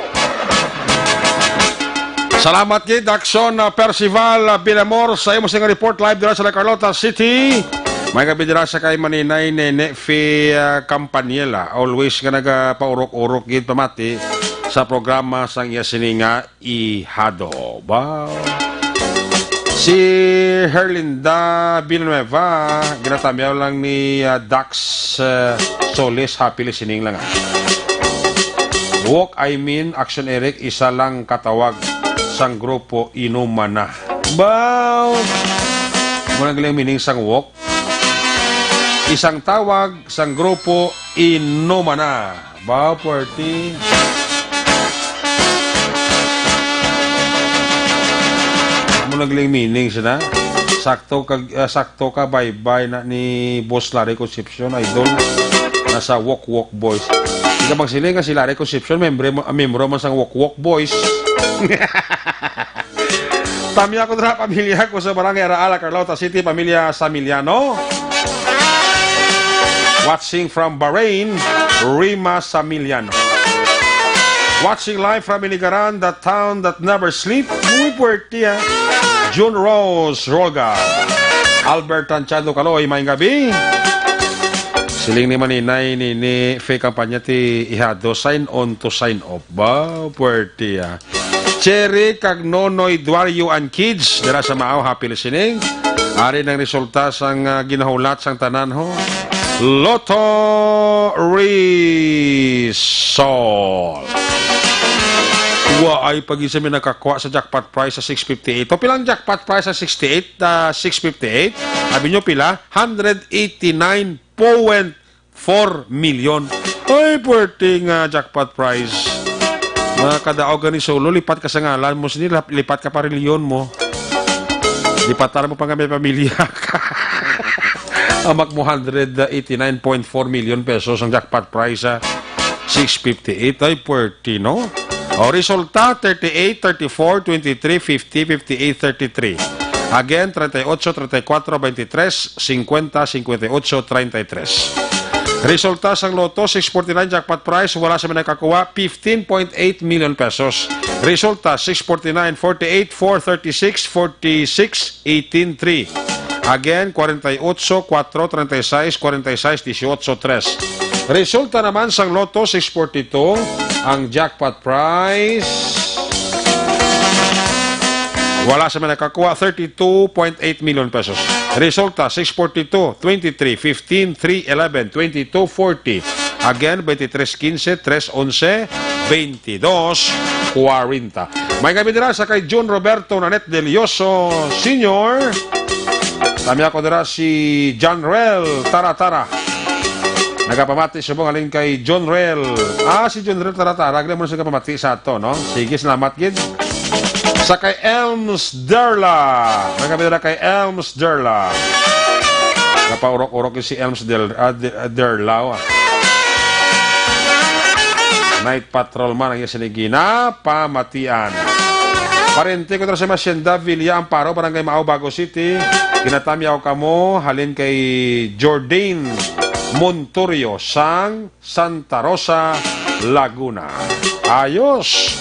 Salamat gid, Aksyon, uh, Percival, uh, Villamor, sa imo sing report live dira sa La Carlota City. May gabi dira sa kay Maninay Nene Fe, uh, Campaniela. Always nga nagapaurok-urok gid pamati. sa programa sang iya sini nga Ihado. Ba? Si Herlinda Villanueva, ginatamyaw lang ni, ah, Dax, ah, Solis, happy listening lang, ah. Walk, I mean, Action Eric, isa lang katawag sang grupo Inumana. Baw! Muna galing meaning sang walk. Isang tawag sang grupo Inumana. Baw, puwerte. Muna galing meaning sina. Sakto ka, ah, sakto ka, bye-bye na ni Boss Larry Concepcion, idol. Nasa Wok Wok Boys. Di ka magsiling nga si Larry Concepcion, membre mo, ah, membro man sang Wok Wok Boys. Tamya ko dira, pamilya ko sa Barangay Araala, Carlota City, pamilya Samiliano. Watching from Bahrain, Rima Samiliano. Watching live from Iligaran, the town that never sleep. Muy puwerte, ah. June Rose Rolga. Albert Tanchado Kaloy, may gabi. Siling ni Maninay, ni, ni Fe Campaña ti Ihado, sign on to sign off. Ba, puwerte, ah. Cherry kag Nonoy Duario and kids, dira sa Maaw, happy listening. Ari nang resulta sang, ah, ginahulat sang tanan, ho. Lotto Result. Wa ay pag-isa may nakakuha sa jackpot prize sa six fifty-eight. O, pilang jackpot prize sa sixty-eight, ah, six fifty-eight? Abi nyo pila? Hundred eighty-nine point four million. Ay, puwerte nga jackpot prize. Mga kadaog gani solo, lipat ka sa ngalan mo, sini, lap-, lipat ka pa reliyon mo. Lipatan mo pa nga may pamilya ka. Amak mo, hundred eighty-nine point four million pesos ang jackpot prize sa six fifty-eight. Ay, puwerte, no? O, resulta, thirty-eight, thirty-four, twenty-three, fifty, fifty-eight, thirty-three. Again, treinta y ocho, treinta y cuatro, veintitrés, cincuenta, cincuenta y ocho, treinta y tres. Resulta sang Lotto, six forty-nine jackpot prize, wala sa may nakakuha, fifteen point eight million pesos. Resulta, six forty-nine, forty-eight, four thirty-six, forty-six, eighteen three. Again, forty-eight, four thirty-six, forty-six, eighteen three. Resulta naman sang Lotto six forty-two, ang jackpot prize. Wala sa may nakakuha, thirty-two point eight million pesos. Resulta, six forty-two, twenty-three, fifteen, three eleven, twenty-two forty. Again, twenty-three quince, three once, twenty-two forty. May gabi dira sa kay Jun Roberto Nanette Delioso Senior. Tamya ko dira si John Rel Taratara. Nagapamati subong halin kay John Rel. Ah, si John Rel Taratara, gani mo na siya kapamati sa ato, no? Sige, salamat gid. Sa kay Elms Derla. May gabi dira kay Elms Derla. Napaurok-urok si Elms Del-, ah, De-, ah, Derla, ah. Night patrol man ang iya sini ginapamatian. Pariente ko dira sa Hacienda Villa Amparo, Barangay Maaw, Bago City. Ginatamyaw kamo halin kay Jordan Montorio sang Santa Rosa, Laguna. Ayos!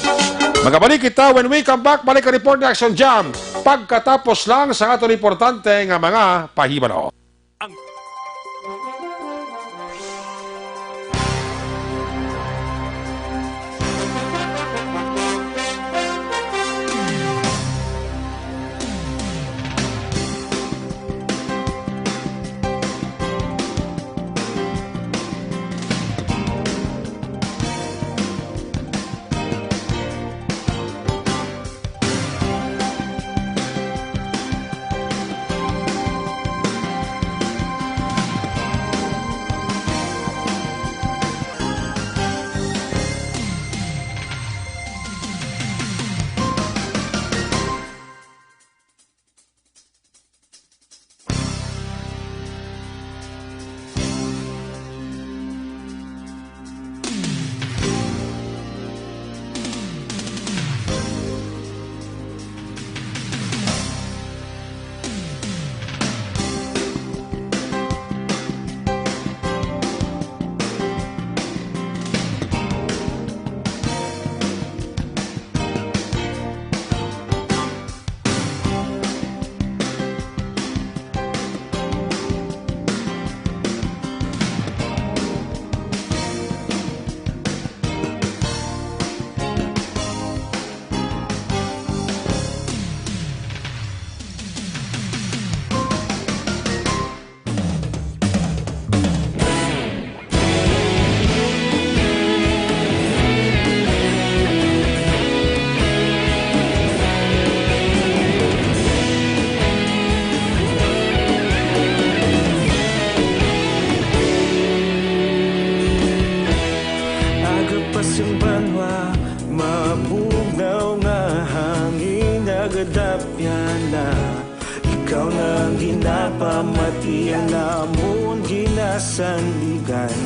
Magabalik kita when we come back. Balik ang report ni Action Jam pagkatapos lang sa aton importante nga mga pahibalo. Ang Yan na, ikaw na ang ginapamati, ang amon ginasandigan.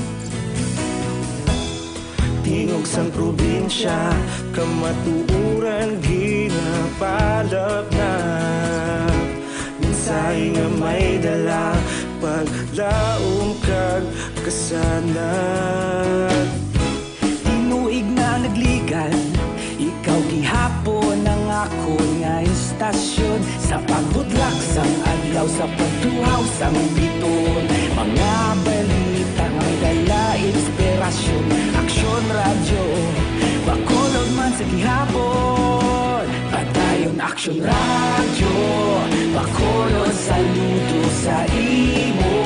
Tingog sang probinsya, kamatuoran ginapalapnap. Mensahe nga may dala, paglaom kag kasanag. Tinuig na nagligan, ikaw gihapon ang akon nga istasyon. Sa pagbutlak sang adlaw, sa pagtuhaw sang bituon, mga balita nga may dala inspirasyon. Aksyon Radyo, Bacolod man sa gihapon. Padayon Aksyon Radyo, Bacolod, saludo sa imo.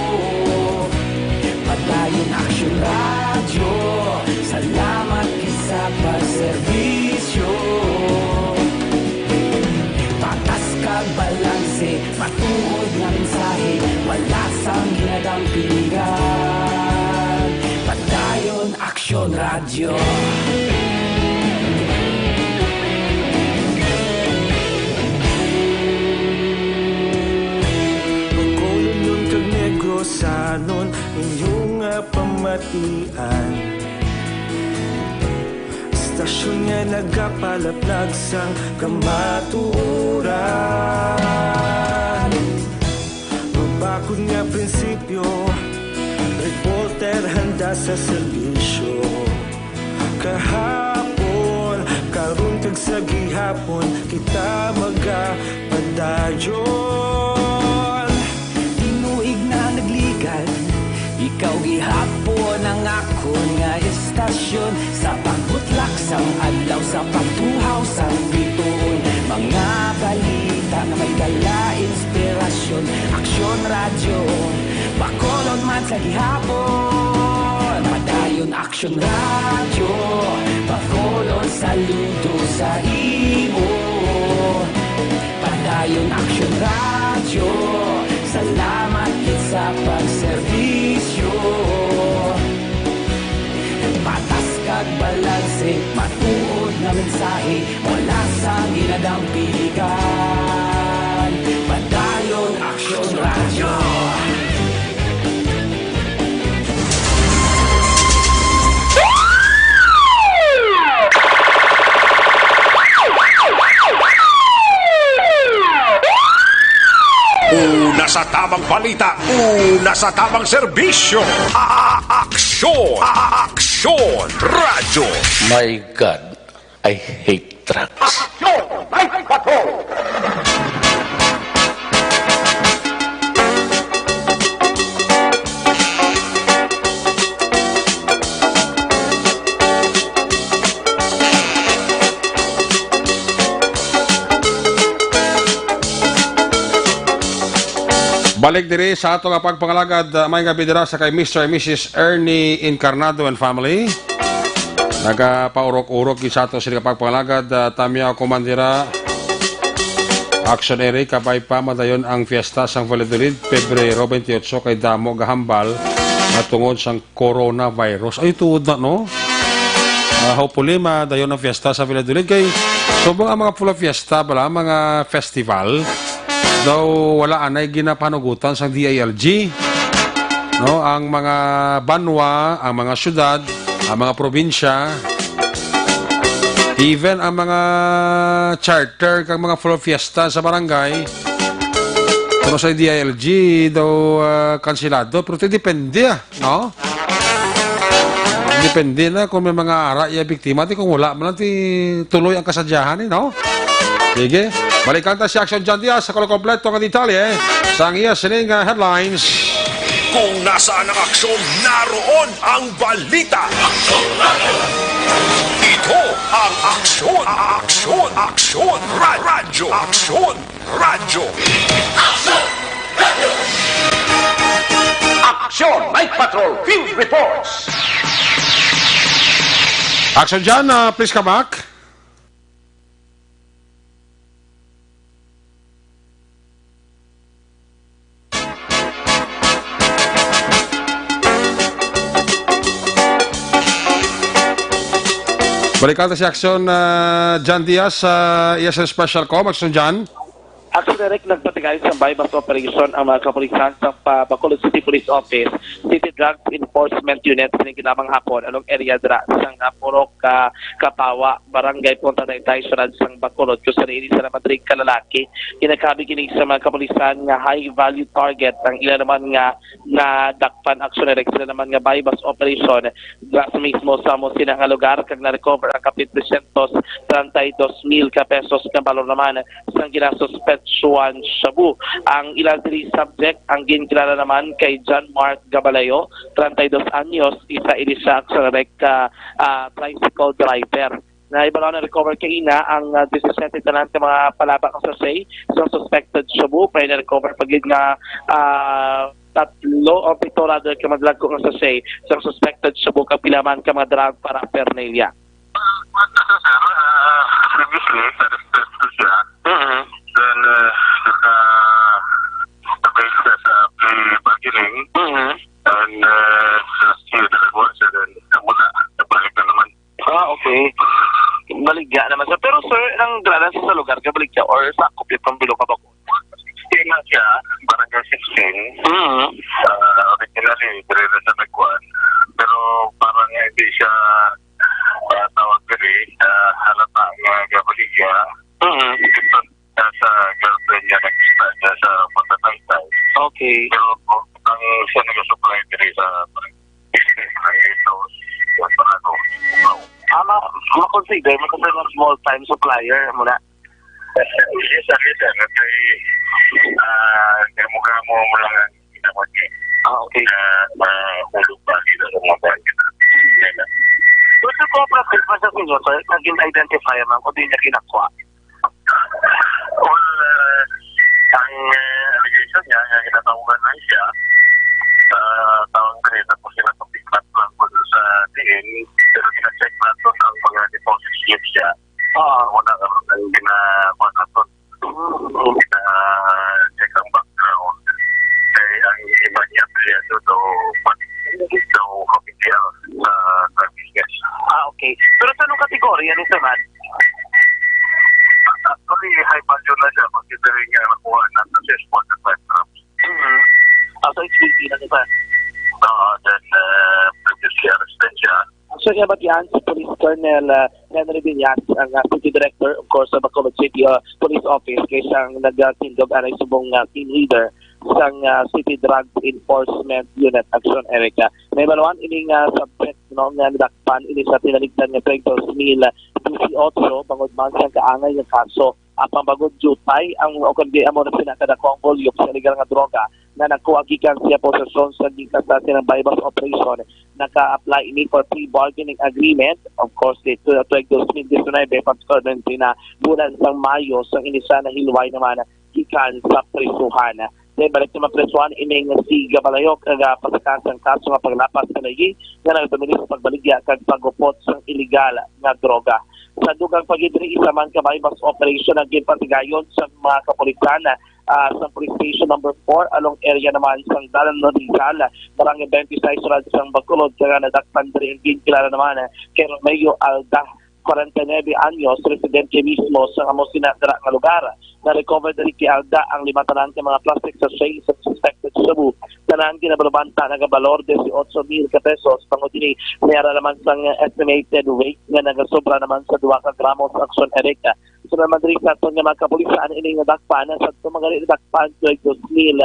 Padayon Aksyon Radyo, salamat gid sa pagserbisyo. Patas kag balanse, matuod nga mensahe, wala sang ginadampingan. Padayon Aksyon Radyo. Bacolodnon kag Negrosanon, inyo nga pamatian. Istasyon nga nagapalaplag sang kamatuoran. Mabakod nga prinsipyo, reporter handa sa serbisyo. Kahapon, karon kag sa gihapon, kita magapadayon. Tinuig na nagligan, ikaw gihapon ang akon nga istasyon. Sa pagbutlak sang adlaw, sa pagtuhaw sang bituon, mga balita nga may dala inspirasyon. Aksyon Radyo, Bacolod man sa gihapon. Padayon Aksyon Radyo, Bacolod, saludo sa imo. Padayon Aksyon Radyo, salamat gid sa pagserbisyo. Patas kag balanse, matuod nga mensahe, wala sang ginadampingan. Padayon Aksyon Radyo. Una sa tamang balita, una sa tamang serbisyo. A-, a-, aksyon, a-, a-, aksyon, radyo. My God, I hate trucks. Aksyon, Night Patrol! Balik diri sa ato nga pagpangalagad, ah, may nga bidira sa kay Mister and Missus Ernie Encarnado and family. Nagapaurok-urok gid sa ato sila nga pagpangalagad, ah, Tamya Comandira. Action Eric, kabay pa madayon ang fiesta sang Valladolid, Pebrero twenty-eight, kay damo gahambal nga tungod sang coronavirus. Ay, tuod na, no? Ah, hopefully, madayon ang fiesta sa Valladolid. Kay, subong ang mga pula fiesta, bala, mga festival, daw wala anay ginapanugutan sang D I L G. No, ang mga banwa, ang mga syudad, ang mga probinsya, even ang mga charter kag mga floor fiesta sa barangay, pero sa D I L G daw, ah, kansilado. Pero ti depende, ah, no? Depende na kung may mga ara iya biktima, ti kung wala man lang, ti tuloy ang kasadyahan, eh, no? Sige. Balikan ta si Action John Diaz sa kompleto nga detalye sang iya sining, ah, headlines. Kung nasaan ang aksyon, naroon ang balita. Ito ang Aksyon, Aksyon, Aksyon, Ra-, Radyo, Aksyon, Radyo. Aksyon, Night Patrol, Field Reports. Action John, ah, please come back. Balikan ta si Action, ah, John Diaz, ah, iya sa Special Com. Action John. Actually, Rick, nagpatigay sa buy-bust operation ang mga kapulisan sa pa-, Bacolod City Police Office, City Drugs Enforcement Unit, sining kinamang hapon, along area dira sang, ah, Purok, ah, Kapawa, Barangay Punta Taytay, Syudad sang Bacolod, kung saan ini sa naman diri ka lalaki. Ginakabig ini sa mga kapulisan nga high value target ang ila naman nga nadakpan. Actually, Rick, sila naman nga buy-bust operation dira sa mismo sa amo sina nga lugar, kag na-recover ang kapin tresyentos treinta y dos mil ka pesos nga balor naman sang ginasuspetsyohan shabu. Ang ila diri subject, ang ginkilala naman kay John Mark Gabalayo, treinta y dos anyos, isa ini siya ang suspect ka, ah, tricycle driver. Nahibalo na recover kaina ang, ah, disisiete tanan ka mga palaba nga sachet sa suspected shabu. May na-recover pa gid nga, ah, tatlo o pito rather ka madalagko nga sachet sa suspected shabu kag pila man ka mga drug paraphernalia. Kuwan na siya, sir. Ah, previously, arrested to siya. Mm-hmm. Then, ah, naka-avail siya sa plea bargaining. Mm-hmm. And, ah, last year, nakakuha siya. Then, wala. Nabalik na naman. Ah, okay. Baligya naman siya. Pero, sir, ang dala sa, sa lugar ka, baligya or sa Akop yung Pambilog ka ba? Sixteen lang siya, barangay sixteen. Mm-hmm. Ah, originally, dire na sa Nagwan. Pero parang hindi siya, ah, tawag diri, ah, halata nga gabaligya. Mm-hmm. Ito na sa girlfriend niya, nagkita niya sa Punta Taytay. Okay. Pero ang siya nag-supply diri sa barangay, sa ano, Ah, ma-, ma-consider, ma-consider ng small time supplier mo na. Yes, sir, yes, sir. Kasi, ah, kaya mo, kaya mo, mo lang ang ginamot niya. Ah, okay. Na mahulog pa dito sa mga barangay. Yan lang. Gusto ko pa Christmas sa inyo, sir, naging identify man kung di niya kinakuha. Well, uh, ang, uh, allegation niya, nga ginatawagan na siya sa tawang diri, tapos ginatapiklat lang po sa diin, pero gina-check nato ang mga deposit slip siya. Ah, wala ka rin ang gina-, kuwan nato. Gina-check ang background. Kaya ang iba niya, pilihan daw, daw, official sa, sa business. Ah, okay. Pero sa anong kategorya ni Sir Man? Actually, high value na siya, considering nga nakuha na sa six point five grams. Mm-hmm. Ah, so it's guilty na siya. Oo, then, uh, previously arrested siya. So, nga batian si Police Colonel, uh, Henry Villas, ang, uh, City Director, of course, sa Bacolod City, uh, Police Office, kay siyang nagtindog anay subong, uh, team leader sang, uh, City Drug Enforcement Unit Action Area. May baluan ining, uh, subject, no, nga nadakpan ini sa tinaligdan nga treinta y dos mil disiotso, bangod man sang kaangay nga kaso. Apang bangod diutay ang, o kundi amo na sina kadako ang volume sa illegal nga droga nga nakuha gikan sa iya posesyon sa gikan sa silang buy-bust operation, naka-apply ini for plea bargaining agreement. Of course, dito sa tuig dos mil disinuybe, particularmente na bulan sang Mayo, sang ini siya nahilway naman gikan sa prisuhan. Then, balik sa mga prisuhan, ining si Gabalayo, nagapasakan sang kaso nga paglapas sa layi nga nagdumili sa pagbaligya kag pagupot sang iligal nga droga. Sa dugang pagidri, isa man ka buy-bust operation ang ginpatigayon sa mga kapulisan, ah, sa Police Station Number Four, along area naman sang Dalan Rizal, Barangay twenty-six, Syudad sang Bacolod, kaya nadakpan diri ang ginkilala naman, ah, kay Romeo Alda, kwarenta y nuebe anyos, residente mismo sa amo sina dira nga lugar. Na-recover diri kay Alda ang lima tanan ka mga plastic sachet sa suspected shabu. Tanan ginabalubanta nagabalor disiotso mil ka pesos. Bangod ini, may ara naman sang estimated weight nga nagasobra naman sa dua ka gramo sa aksyon erika. Sunod man diri sa aton nga mga kapulisan, ini nga dakpan, sa tumagali dakpan, tuig dos mil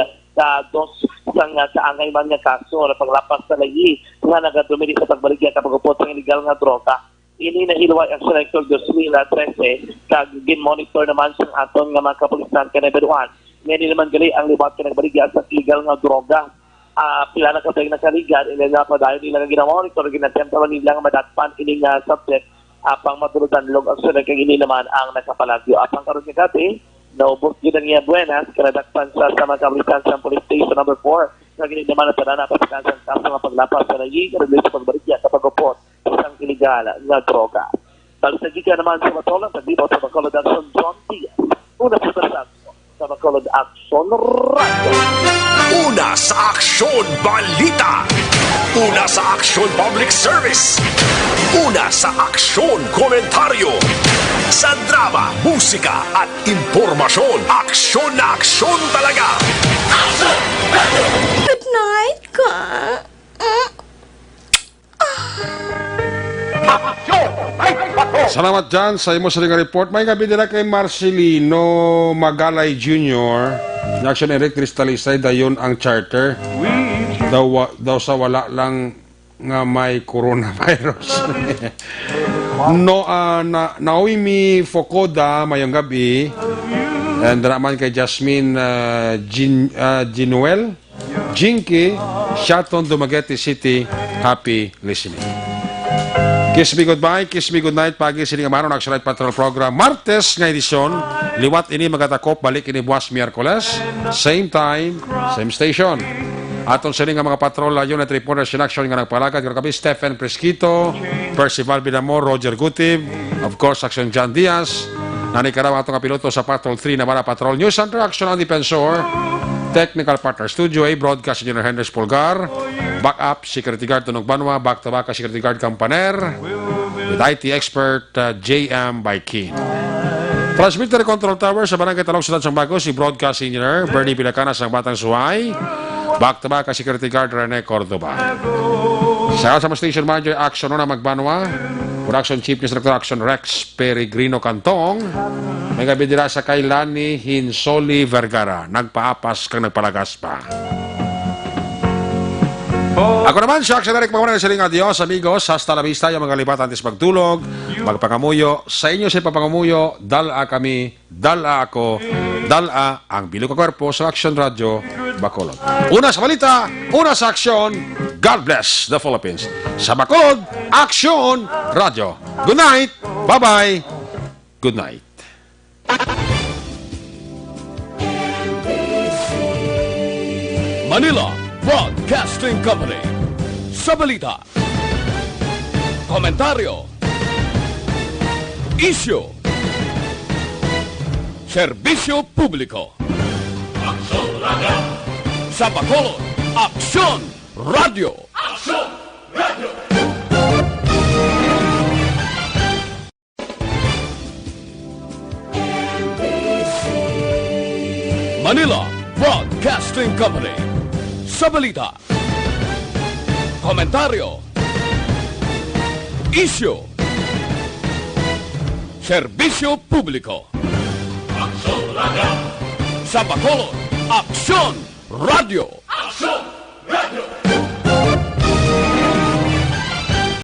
dos, sang, ah, kaangay man nga kaso, na paglapas sa layi nga nagadumili sa pagbaligya ka pagupot sa illegal nga droga. Ini nahilway ang Selector dos mil trese, kag ginmonitor naman sang aton nga mga kapulisan kay nahibaluan nga ini naman gali ang liwat ka nagbaligya sa illegal nga droga. Ah, pila na ka tuig nakaligad, ila na padayon nila nga ginamonitor, ginatempta man nila nga madakpan ini nga subject, apang matulod-anlog ang sunod kag ini naman ang nakapalagyo. Apang karon nga gab-i, naubos gid ang iya buenas, kay nadakpan sa, sa mga kapulisan sa Police Station Number Four, kag ini naman ang tanan napasakan sa kaso nga paglapas sa layi, kag sa pagbaligya sa pagupot sang iligal nga droga. Balik sa gikan naman sa Bacolod, naglibot sa Bacolod Action, John Diaz. Una sa Bacolod Action. Una sa Aksyon, Radyo. Una sa Aksyon Balita. Una sa Aksyon Public Service. Una sa Aksyon Komentaryo. Sa drama, musika at impormasyon, aksyon na aksyon talaga. Good night, ka. Salamat dyan sa imo sa nga report. May gabi nila kay Marcelino Magalay Junior. Action Eric Cristalisay, dayon ang charter. Daw, wa- daw sa wala lang nga may coronavirus. No, ah, na, Naomi Focoda, mayong gabi. And naman kay Jasmine ah, Jin, ah, Jinuel, Jinky, Shaton, Dumaguete City, happy listening. Kiss me goodbye, kiss me goodnight, pagi sini nga maron Action Night Patrol Program, Martes nga edisyon, liwat ini magatakop, balik ini buwas Miyerkules, same time, same station. Aton sini nga mga patrol, unit reporters in action nga nagpalagad, karon gabi, Stephen Presquito, Percival Bidamor, Roger Gutib, of course, Action John Diaz, nanikaraw ato nga piloto sa Patrol three, Navarra Patrol, News Center, Action ang Defensor, Technical Partner Studio A, Broadcast Engineer Henry Pulgar, Backup Security Guard Tunog Banwa, Back to Back Security Guard Kampaner, with I T expert uh, J M Baikin. Transmitter Control Tower sa Barangay Talong, Siyudad sang Bago, si Broadcast Engineer Bernie Pilacana sang Batang Suway, Back to Back Security Guard Rene Cordoba. Sa sa mga station manager, Action Nona Magbanwa, Production Chief News Director Action Rex Peregrino Cantong, may gabi dira sa kay Lani Hinsoli Vergara, nagpaapas kang nagpalagas pa. Ako naman, si Action Eric Pagmana, siling adios, amigos, hasta la vista, yung mga libat antes magtulog, magpangamuyo, sa inyo sa papangamuyo, dala kami, dala ako, dala ang bilo ka kwarpo sa Action Radio Bacolod. Una sa balita, una sa aksyon, God bless the Philippines. Sa Bacolod, Action Radio. Good night, bye-bye, good night. Manila Broadcasting Company. Sa balita, komentaryo, isyu, serbisyo publiko. Aksyon Radio. Sa Bacolod, Aksyon Radio. Aksyon Radio. Manila Broadcasting Company. Sa balita, komentaryo, isyu, serbisyo publiko. Aksyon Radio. Sa Bacolod, Aksyon Radio. Aksyon